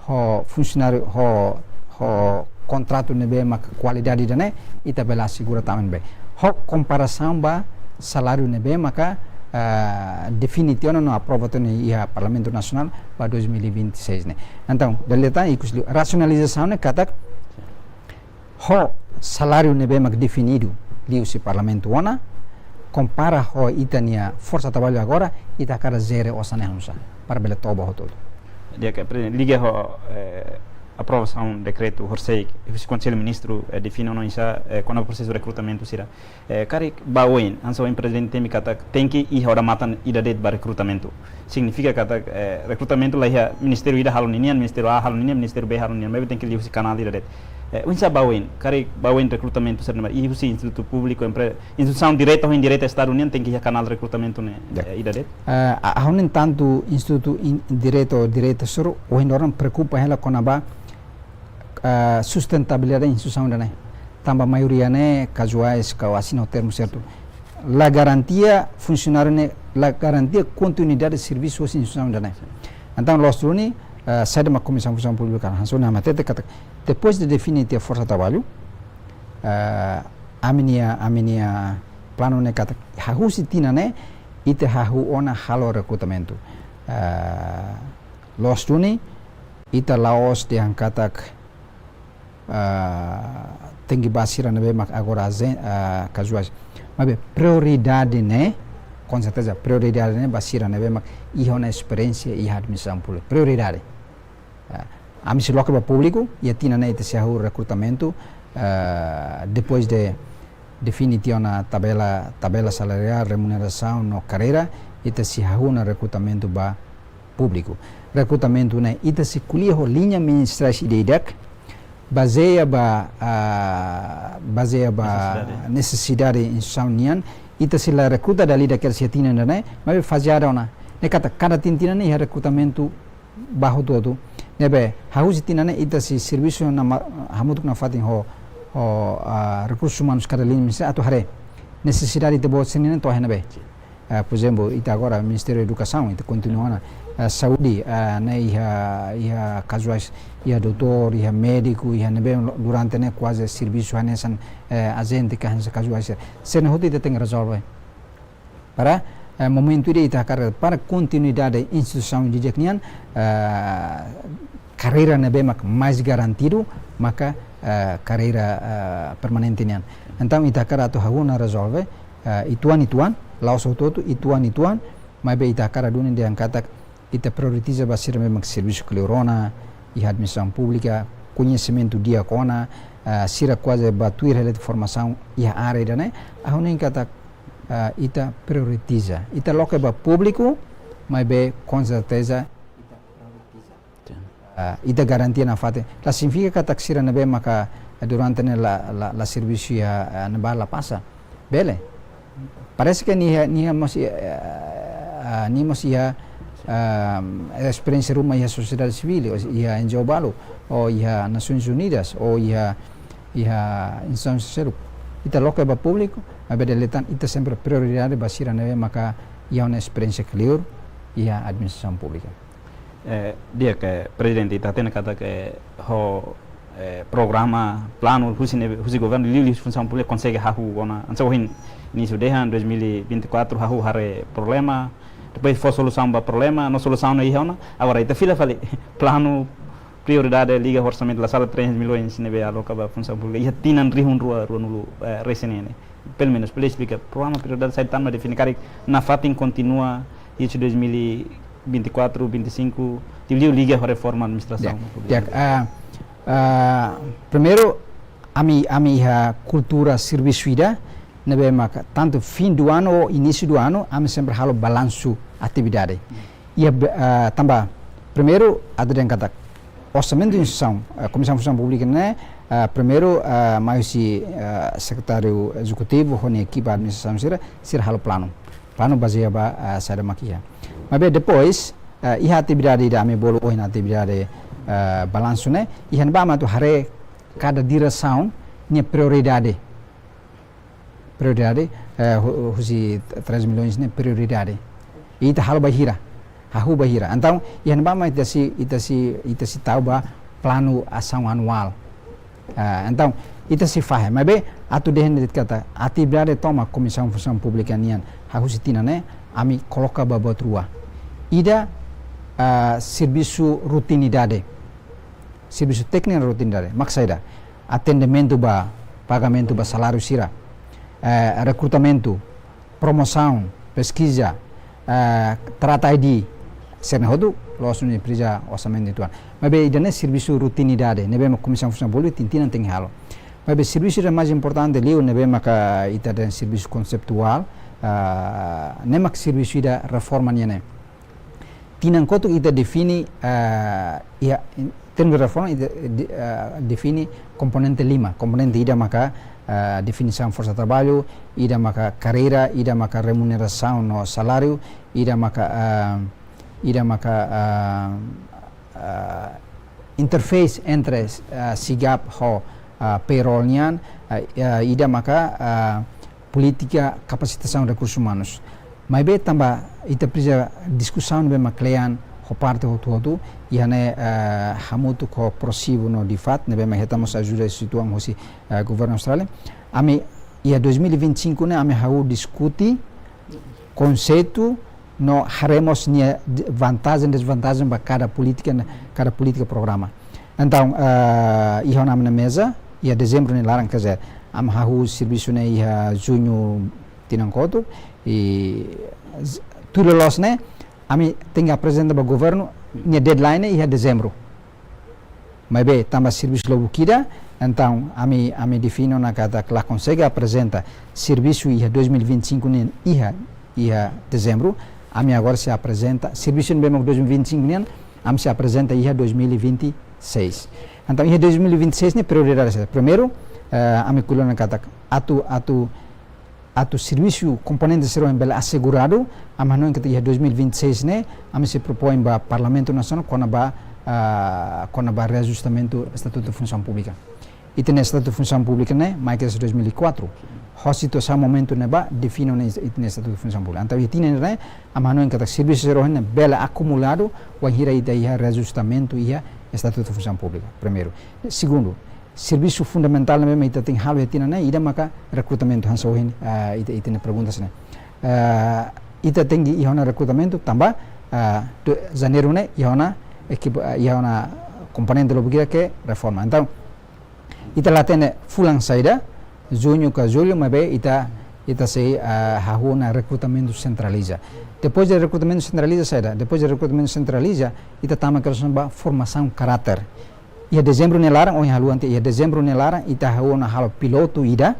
ho funsionáriu, ho, ho kontratu ne'ebé maka kualidade ida-ne'e, ita bele asegura tama iha ne'ebé. Ho komparasaun ba saláriu ne'ebé maka, eh, define tiha ona no aprova tiha ona iha Parlamentu Nasionál ba dois mil e vinte e seis ne'e. Entaun, dala ida tan ikus liu rasionalizasaun ne'e katak, ho saláriu ne'ebé mak definidu liuhusi Parlamentu ona, kompara ho ita-nia forsa traballu agora, ita hakarak jere osan ne'e oinsá, para bele toba hotu-hotu. Di'ak, Prezidente, liga ho, eh, aprovasaun dekretu horiseik, husi Konsellu Ministru, eh, define ona oinsá, eh, kona-ba prosesu rekrutamentu sira. Eh, karik ba oin, hanesan ohin Prezidente temi katak tenke iha odamatan ida de'it ba rekrutamentu. Signifika katak, eh, rekrutamentu la iha ministériu ida halo ninian, ministériu A halo ninian, ministériu B halo ninian, maibé tenke liuhusi kanál ida de'it. Eh, oinsá ba oin, karik ba oin rekrutamentu sira-ne'e, iha husi institutu públiku, empre-, instituisaun direta ou indireta Estadu nian tenke iha kanál rekrutamentu ne'e, Ya. eh, ida de'it? Eh, a-, ha'u hanoin tantu institutu in-, direta ou direta sira, ohin loron preokupa hela kona-ba, eh, sustentabilidade instituisaun ida-ne'e. Tanba maioria ne'e kazuais ka asina termu sertu. La garantia funsionáriu ne'e, la garantia kontinuidade servisu husi instituisaun ida-ne'e. Entaun, loos duni, eh, saida mak Komisaun Funsaun Públika hanesan ne'e hatete katak, depois de define tiha forsa traballu, eh, ami-nia, ami-nia planu ne'e katak, hahú husi tinan ne'e, ita hahú ona halo rekrutamentu. Eh, loos duni, ita la'ós dehan katak, ah, tenke ba sira ne'ebé mak agora ajen-, ah, kazuais. Maibé prioridade ne'e, com certeza, prioridade ne'e ba sira ne'ebé mak iha ona esperiénsia iha administrasaun públika. Prioridade. Ah, ami sei loke ba públiku, iha tinan ne'e ita sei hahú rekrutamentu, ah, depois de define tiha ona tabela, tabela salariál, remunerasaun no karreira, ita sei hahú ona rekrutamentu ba públiku. Rekrutamentu ne'e ita sei ko'alia ho liña ministeriál ida-idak, bazeia ba, ah, bazeia ba nesesidade, nesesidade instituisaun nian, ita sei la rekruta dala ida kedas iha tinan ida-ne'e, maibé fazeada ona. Ne'e katak kada tinan, tinan ne'e iha rekrutamentu ba hotu-hotu. Ne'ebé, hahú husi tinan ne'e ita sei servisu na ma-, hamutuk nafatin ho, ho, ah, rekursus umanus kada liña ministeriál atu haree nesesidade ita-boot sira-nian to'o iha ne'ebé. Ah, por ezemplu, ita agora Ministériu Edukasaun, ita kontinua ona, ah, saúde, ah, ne'e iha, iha kazuais, iha doutór, iha médiku, iha ne'ebé durante ne'e kuaze servisu hanesan, eh, ajente ka hanesan kazuais. Sira-ne'e hotu ita tenke rezolve. Para, eh, momentu ida ita hakarak para kontinuidade instituisaun didi'ak nian, eh, karreira ne'ebé mak mais garantidu, maka, eh, karreira, eh, permanente nian. Entaun ita hakarak atu hahú ona rezolve, eh, uitoan-uitoan, la'ós hotu-hotu, uitoan-uitoan, maibé ita hakarak duni dehan katak ita prioritiza ba sira ne'ebé mak servisu kleur ona iha administrasaun públika, koñesimentu di'ak ona, eh, sira kuaze ba tuir hela de'it formasaun iha área ida-ne'e, ha'u hanoin katak, eh, ita prioritiza. Ita loke ba públiku, maibé com certeza ita prioritiza. Sin. Ah, ita garantia nafatin. La signifika katak sira ne'ebé maka durante ne'e la, la, la servisu iha, ah, ne'ebá la pasa. Bele. Parese ke nia, nia mós iha, ah, nia mós iha, ah, esperiénsia ruma iha sosiedade sivíl, ou iha N G O balu, ou iha Nasoins Unidas, ou iha, iha instituisaun seluk. Ita loke ba públiku, maibé dala ida tan ita sempre prioridade ba sira ne'ebé maka iha ona esperiénsia kleur iha administrasaun públika. Eh, di'ak, Prezidente, ita hatene katak ho, eh, programa, planu, husi ne'e, husi governu, liuliu husi Funsaun Públika konsege hahú ona. Hanesan ohin, inísiu dehan, dois mil e vinte e quatro, hahú haree problema, depois fó solusaun ba problema, no solusaun ne'e iha ona. Agora, ita fila fali, planu, prioridade, liga ho orsamentu, la sala trezentos milhões, ne'ebé aloka ba Funsaun Públika. Iha tinan rihun rua, ruanulu, eh, resin ne'e. Pelumenus, bele esplika, programa prioridade saida tan mak define karik nafatin kontinua iha dois mil e vinte e quatro, vinte e cinco, liuliu liga ho reforma administrasaun públika. Ya, ah, ah, primeiru, ami, ami iha kultura servisu ida, ne'ebé maka tantu fim do ano ou início do ano, ami sempre halo balansu atividade. Iha be-, ah, tanba, primeiru, atu dehan katak, orsamentu instituisaun, eh, Komisaun Funsaun Públika ne'e, eh, primeiru, eh, mai husi, eh, sekretáriu ezekutivu, ho nia ekipa administrasaun sira, sira halo planu. Planu bazeia ba, eh, saida mak iha. Maibé depois, eh, iha atividade ida ami bolu ohin atividade, eh, balansu ne'e, iha ne'ebá mak atu haree kada diresaun nia prioridade. Prioridade, eh, hu-, husi três milhões ne'e prioridade. Ita halo ba hira, hahú ba hira. Entaun, iha ne'ebá mak ita sei, ita sei, ita sei tau ba planu asaun anuál. Ah, entaun, ita sei fahe. Maibé, atu dehan de'it katak, atividade tomak Komisaun Funsaun Públika nian, hahú husi tinan ne'e, ami koloka ba buat rua. Ida, ah, servisu rutinidade. Servisu tékniku rutinidade. Mak saida? Atendimentu ba, pagamentu ba saláriu sira, eh, rekrutamentu, promosaun, peskiza, eh, trata I D, sira-ne'e hotu, la'ós ne'e presiza orsamentu uitoan. Maibé ida-ne'e servisu rutinidade, ne'ebé mak Komisaun Funsaun Públika tinan-tinan tenke halo. Maibé servisu ida mais importante liu, ne'ebé maka ita dehan servisu konseptuál, ah, ne'e mak servisu ida reforma nian ne'e. Tinan kotuk ita define, eh, iha, in termus de reforma, ita, eh, de-, eh, define komponente lima. Komponente ida maka, eh, definisaun forsa traballu, ida maka karreira, ida maka remunerasaun no saláriu, ida maka, eh, ida maka, eh, eh, interface entre, eh, SIGAP ho, eh, payroll nian, eh, eh, ida maka, eh, polítika kapasitasaun rekursus umanus. Maibé tanba ita presiza diskusaun ne'ebé mak kle'an ho parte hotu-hotu, iha ne'e, eh, hamutuk ho PROSIBU no DFAT, ne'ebé mak hetan mós ajuda instituisaun husi, eh, governu Austrália. Ami, iha dois mil e vinte e cinco ne'e, ami hahú diskute konseitu no haree mós nia de-, vantajen, dezvantajen ba kada polítika, kada polítika programa. Entaun, ah, iha ona ami-nia meza, iha dezembru nia laran, quer dizer, ami hahú servisu ne'e iha juñu tinan kotuk, i z-, tuir loloos ne'e, ami tenke aprezenta ba governu, nia deadline ne'e iha dezembru. Maibé, tanba servisu lubuk ida, entaun, ami, ami define ona katak la konsege aprezenta servisu iha dois mil e vinte e cinco nian iha, iha dezembru, ami agora sei aprezenta, servisu ne'ebé mak dois mil e vinte e cinco nian, ami sei aprezenta iha dois mil e vinte e seis. Entaun, iha dois mil e vinte e seis ne'e prioridade sira. Primeiru, eh, ami ko'alia ona katak atu, atu, atu servisu komponente sira bele aseguradu, ami hanoin katak iha dois mil e vinte e seis ne'e, ami sei propoin ba Parlamentu Nasionál kona-ba, ah, kona-ba reajustamentu Estatutu Funsaun Públika. Ita-nia Estatutu Funsaun Públika ne'e, mai kedas dois mil e quatro. Ho situasaun momentu ne'ebá, define ona ita-nia Estatutu Funsaun Públika. Entaun, iha tinan ne'e, ami hanoin katak servisu sira ne'e bele akumuladu, wainhira ita iha reajustamentu iha Estatutu Funsaun Públika, primeiru. Segundu, servisu fundamentál ne'ebé mak ita tenke halo iha tinan ne'e, ida maka rekrutamentu, hanesan ohin, ah, ita, ita-nia pergunta sira ne'e. Ah, ita tenke iha ona rekrutamentu, tanba, ah, do-, janeiru ne'e, iha ona ekipa, ah, iha ona komponente lubuk ida ke reforma. Entaun, ita la hatene fulan saida, juñu ka jullu, maibé ita, ita sei, ah, hahú ona rekrutamentu sentraliza. Depois de rekrutamentu sentraliza saida, depois de rekrutamentu sentraliza, ita tama kedas ona ba formasaun karáter. Iha dezembru nia laran, ohin ha'u haluha tiha, iha dezembru nia laran, ita hahú ona halo pilotu ida,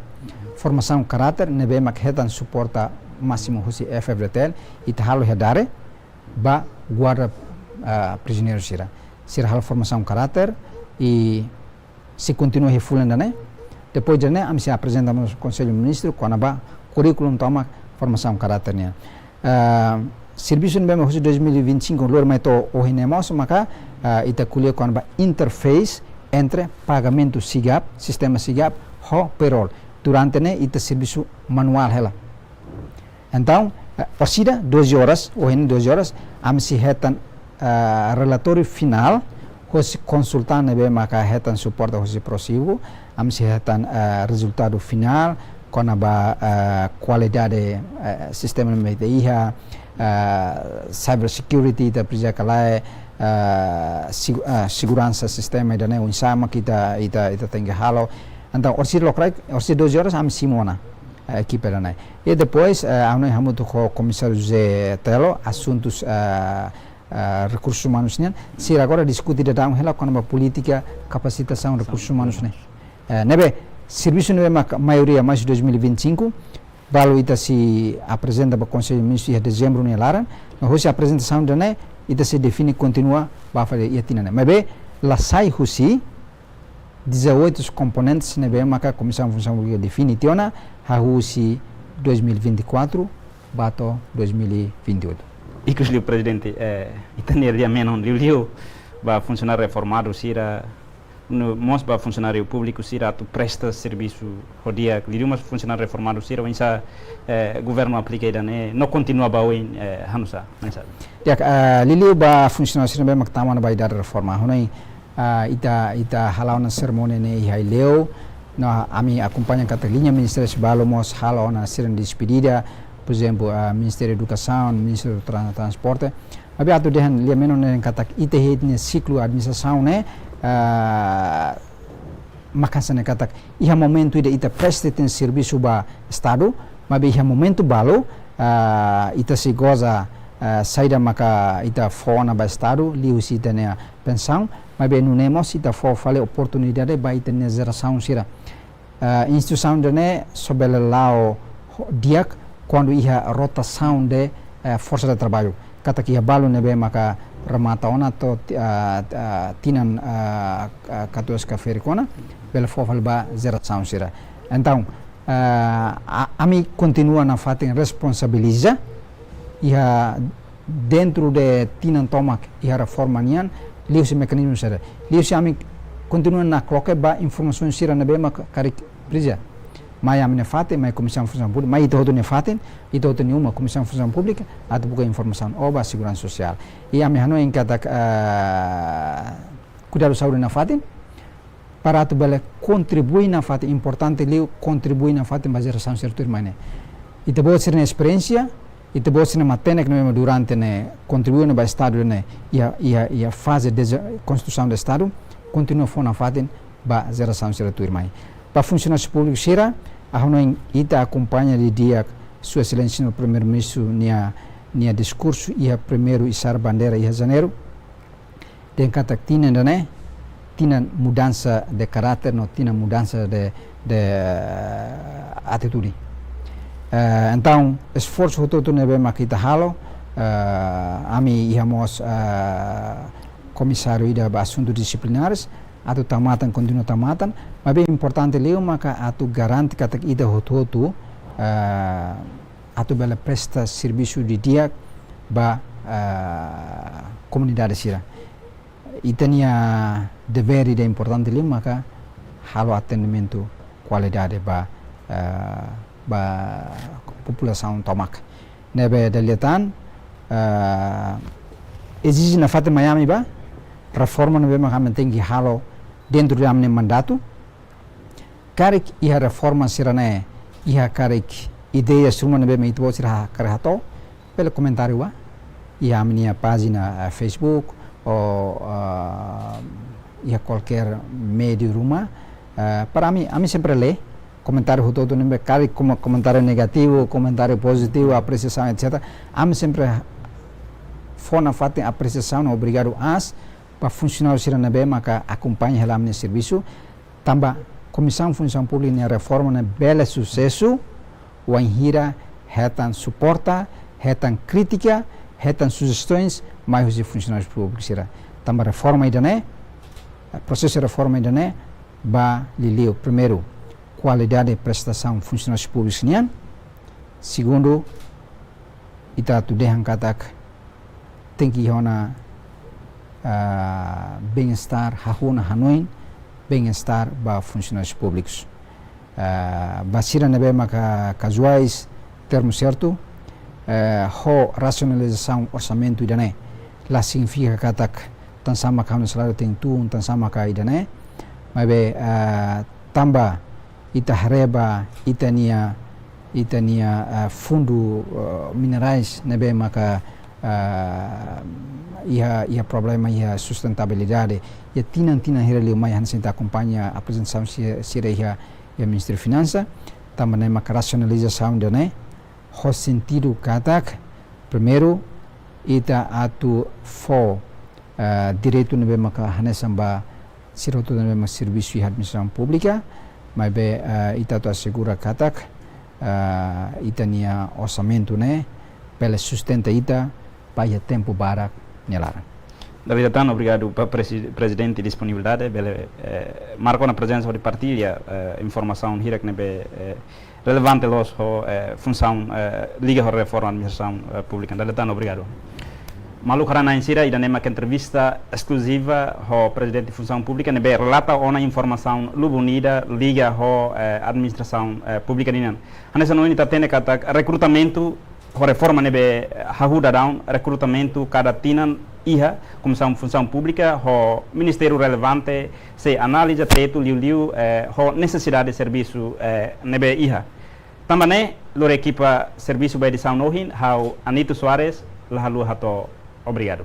formasaun karáter, ne'ebé mak hetan suporta másimu husi F-FDTL, ita halo iha Dare, ba guarda, ah, prizioneiru sira. Sira halo formasaun karáter, i sei kontinua iha fulan ida-ne'e. Depois ida-ne'e, ami sei aprezenta mós Konsellu Ministru, kona-ba kurríkulu tomak formasaun karáter nian. Ah, servisu ne'ebé mak husi dois mil e vinte e cinco lori mai to'o ohin ne'e mós maka, ah, ita ko'alia kona-ba interface entre pagamentu SIGAP, sistema SIGAP, ho payroll. Durante ne'e ita servisu manuál hela. Entaun, eh, orsida doze horas, ohin doze horas, ami sei hetan, eh, relatóriu finál, hosi konsultante ne'ebé maka hetan suporta hosi Prosigo, ami sei hetan, eh, rezultadu finál, kona-ba, eh, kualidade, eh, sistema ne'ebé ita iha, eh, cyber security, ita presiza ka lae, eh, segu-, eh, seguransa sistema ida-ne'e oinsá mak ita, ita, ita tenke halo. Entaun, orsida lokraik, orsida doze horas, ami simu ona, eh, ekipa ida-ne'e. I depois, eh, ami hamutuk ho Komisáriu José Tello, asuntus, eh, eh, rekursus umanus nian, sira agora diskute daudaun hela kona-ba polítika kapasitasaun rekursus umanus ne'e. Eh, ne'ebé, servisu ne'ebé mak maioria mai husi dois mil e vinte e cinco, balu ita sei aprezenta ba Konsellu Ministru iha dezembru nia laran, no husi aprezentasaun ida-ne'e, ita sei define kontinua ba fali iha tinan ne'e. Maibé, la sai husi dezoito komponentes ne'ebé maka Komisaun Funsaun Públika define tiha ona, hahú husi dois mil e vinte e quatro ba to'o dois mil e vinte e oito. Ikus liu, Prezidente, eh, ita-nia lia-menon liuliu ba funsionáriu reformadu sira, no mós ba funsionáriu públiku sira atu presta servisu ho di'ak, liuliu mós funsionáriu reformadu sira, oinsá, eh, governu aplika ida-ne'e, no kontinua ba oin, eh, hanusá, oinsá? Ya, eh, liuliu ba funsionáriu sira ne'ebé mak tama ona ba idade reforma, hanoin, ah, ita, ita hala'o ona serimónia ne'e iha Aileu, no ami akompaña katak liña ministériu balu mós hala'o ona sira-nia despedida, por ezemplu, ah, Ministériu Edukasaun, Ministériu Tran-, Transporte. Maibé atu dehan lia-menon ne'e katak ita iha ita-nia siklu administrasaun ne'e, ah, mak hanesan ne'e katak iha momentu ida ita presta ita-nia servisu ba Estadu, maibé iha momentu balu, ah, ita sei goza, ah, saida maka ita fó ona ba Estadu, liuhusi ita-nia pensaun, maibé nune'e mós ita fó fali oportunidade ba ita-nia jerasaun sira. Eh, instituisaun ida-ne'e só bele la'o ho-, di'ak kuandu iha rotasaun de, eh, forsa de traballu. Katak iha balu ne'ebé maka remata ona to'o ti-, ah, ah, tinan, ah, ah, katuas ka ferik ona, bele fó fali ba jerasaun sira. Entaun, ah, a-, ami kontinua nafatin responsabiliza, iha dentru de tinan tomak iha reforma nian, liuhusi mekanizmu sira. Liuhusi ami kontinua nakloke ba informasaun sira ne'ebé mak karik presiza. Mai ami-nia fatin, mai Komisaun Funsaun Públika, mai ita hotu nia fatin, ita hotu nia uma Komisaun Funsaun Públika, atu buka informasaun, ou ba seguransa sosiál. I ami hanoin katak, ah, kuidadu saúde nafatin, para atu bele kontribui nafatin, importante liu kontribui nafatin ba jerasaun sira tuirmai ne'e. Ita-boot sira-nia esperiénsia, ita-boot sira-nia matenek ne'ebé durante ne'e kontribui ona ba Estadu ne'e, iha, iha, iha faze de konstrusaun de Estadu, kontinua fó nafatin ba jerasaun sira tuirmai. Ba funsionáriu públiku sira, ha'u hanoin ita akompaña didi'ak Sua Exelénsia Señór Primeiru-Ministru nia, nia diskursu iha primeiru isar bandeira iha Janeiru, dehan katak tinan ida-ne'e tinan mudansa de karáter no tinan mudansa de, de, eh, atitude. Eh, entaun, esforsu hotu-hotu ne'ebé mak ita halo, eh, ami iha mós, eh, komisáriu ida ba asuntu disiplináriu, atu tau matan, kontinua tau matan, maibé importante liu maka atu garante katak ita hotu-hotu, eh, atu bele presta servisu didi'ak ba, eh, komunidade sira. Ita-nia devér ida importante liu maka halo atendimentu kualidade ba, eh, ba populasaun tomak. Ne'ebé dala ida tan, eh, ezije nafatin mai ami ba reforma ne'ebé mak ami tenke halo dentru de ami-nia mandatu. Karik iha reforma sira-ne'e, iha karik ideia suma ne'ebé mak ita-boot sira ha-, karik hato'o, bele komentáriu ba iha ami-nia pájina, eh, Facebook, ou, eh, iha kualkér meiu ruma, eh, para ami, ami sempre lee komentáriu hotu-hotu ne'ebé, karik komu-, komentáriu negativu, komentáriu pozitivu, apresiasaun, et cetera. Ami sempre fó nafatin apresiasaun no obrigadu aas ba funsionáriu sira ne'ebé maka akompaña hela ami-nia servisu, tanba Komisaun Funsaun Públika nia reforma ne'e bele susesu, wainhira hetan suporta, hetan krítika, hetan sujestaun mai husi funsionáriu públiku sira. Tanba reforma ida-ne'e, prosesu reforma ida-ne'e, ba liuliu, primeiru, kualidade prestasaun funsionáriu públiku nian. Segundu, ita atu dehan katak tenke iha ona, ah, bem-estar, hahú ona hanoin bem-estar ba funsionárius públikus. Ah, ba sira ne'ebé maka kazuais, termu sertu, eh, ho rasionalizasaun orsamentu ida-ne'e la signifika katak tansá maka ha'u-nia saláriu tenke tun, tansá maka ida-ne'e. Maibé, ah, tanba ita haree ba ita-nia, ita-nia, eh, fundu, eh, minerais ne'ebé maka, eh, iha, iha problema iha sustentabilidade. Iha tinan-tinan hira liu mai hanesan ita akompaña aprezentasaun si-, sira iha, iha Ministériu Finansa. Tanba ne'e maka rasionalizasaun ida-ne'e ho sentidu katak, primeiru, ita atu fó, eh, direitu ne'ebé maka hanesan ba sira hotu ne'ebé mak servisu iha administrasaun públika, maibé, eh, ita atu asegura katak, eh, ita-nia orsamentu ne'e bele sustenta ita ba iha tempu barak nia laran. Dala ida tan, obrigadu ba presi-, Prezidente disponibilidade, bele, eh, marka ona prezensa hodi partilla, eh, informasaun hirak ne'ebé, eh, relevante loos ho, eh, funsaun, eh, liga ho reforma administrasaun, eh, públika. Dala ida tan, obrigadu. Maluk rona-na'in sira, ida-ne'e mak entrevista eskluziva ho Prezidente Funsaun Públika ne'ebé relata ona informasaun lubun ida liga ho, eh, administrasaun, eh, públika nian. Hanesan ohin ita hatene katak rekrutamentu ho reforma ne'ebé, eh, hahú daudaun, rekrutamentu kada tinan iha Komisaun Funsaun Públika ho ministériu relevante sei analiza tetu liuliu, eh, ho nesesidade servisu, eh, ne'ebé iha. Tanba ne'e, lori ekipa servisu ba edisaun ohin, ha'u Anito Soares, la haluha hato'o, obrigadu.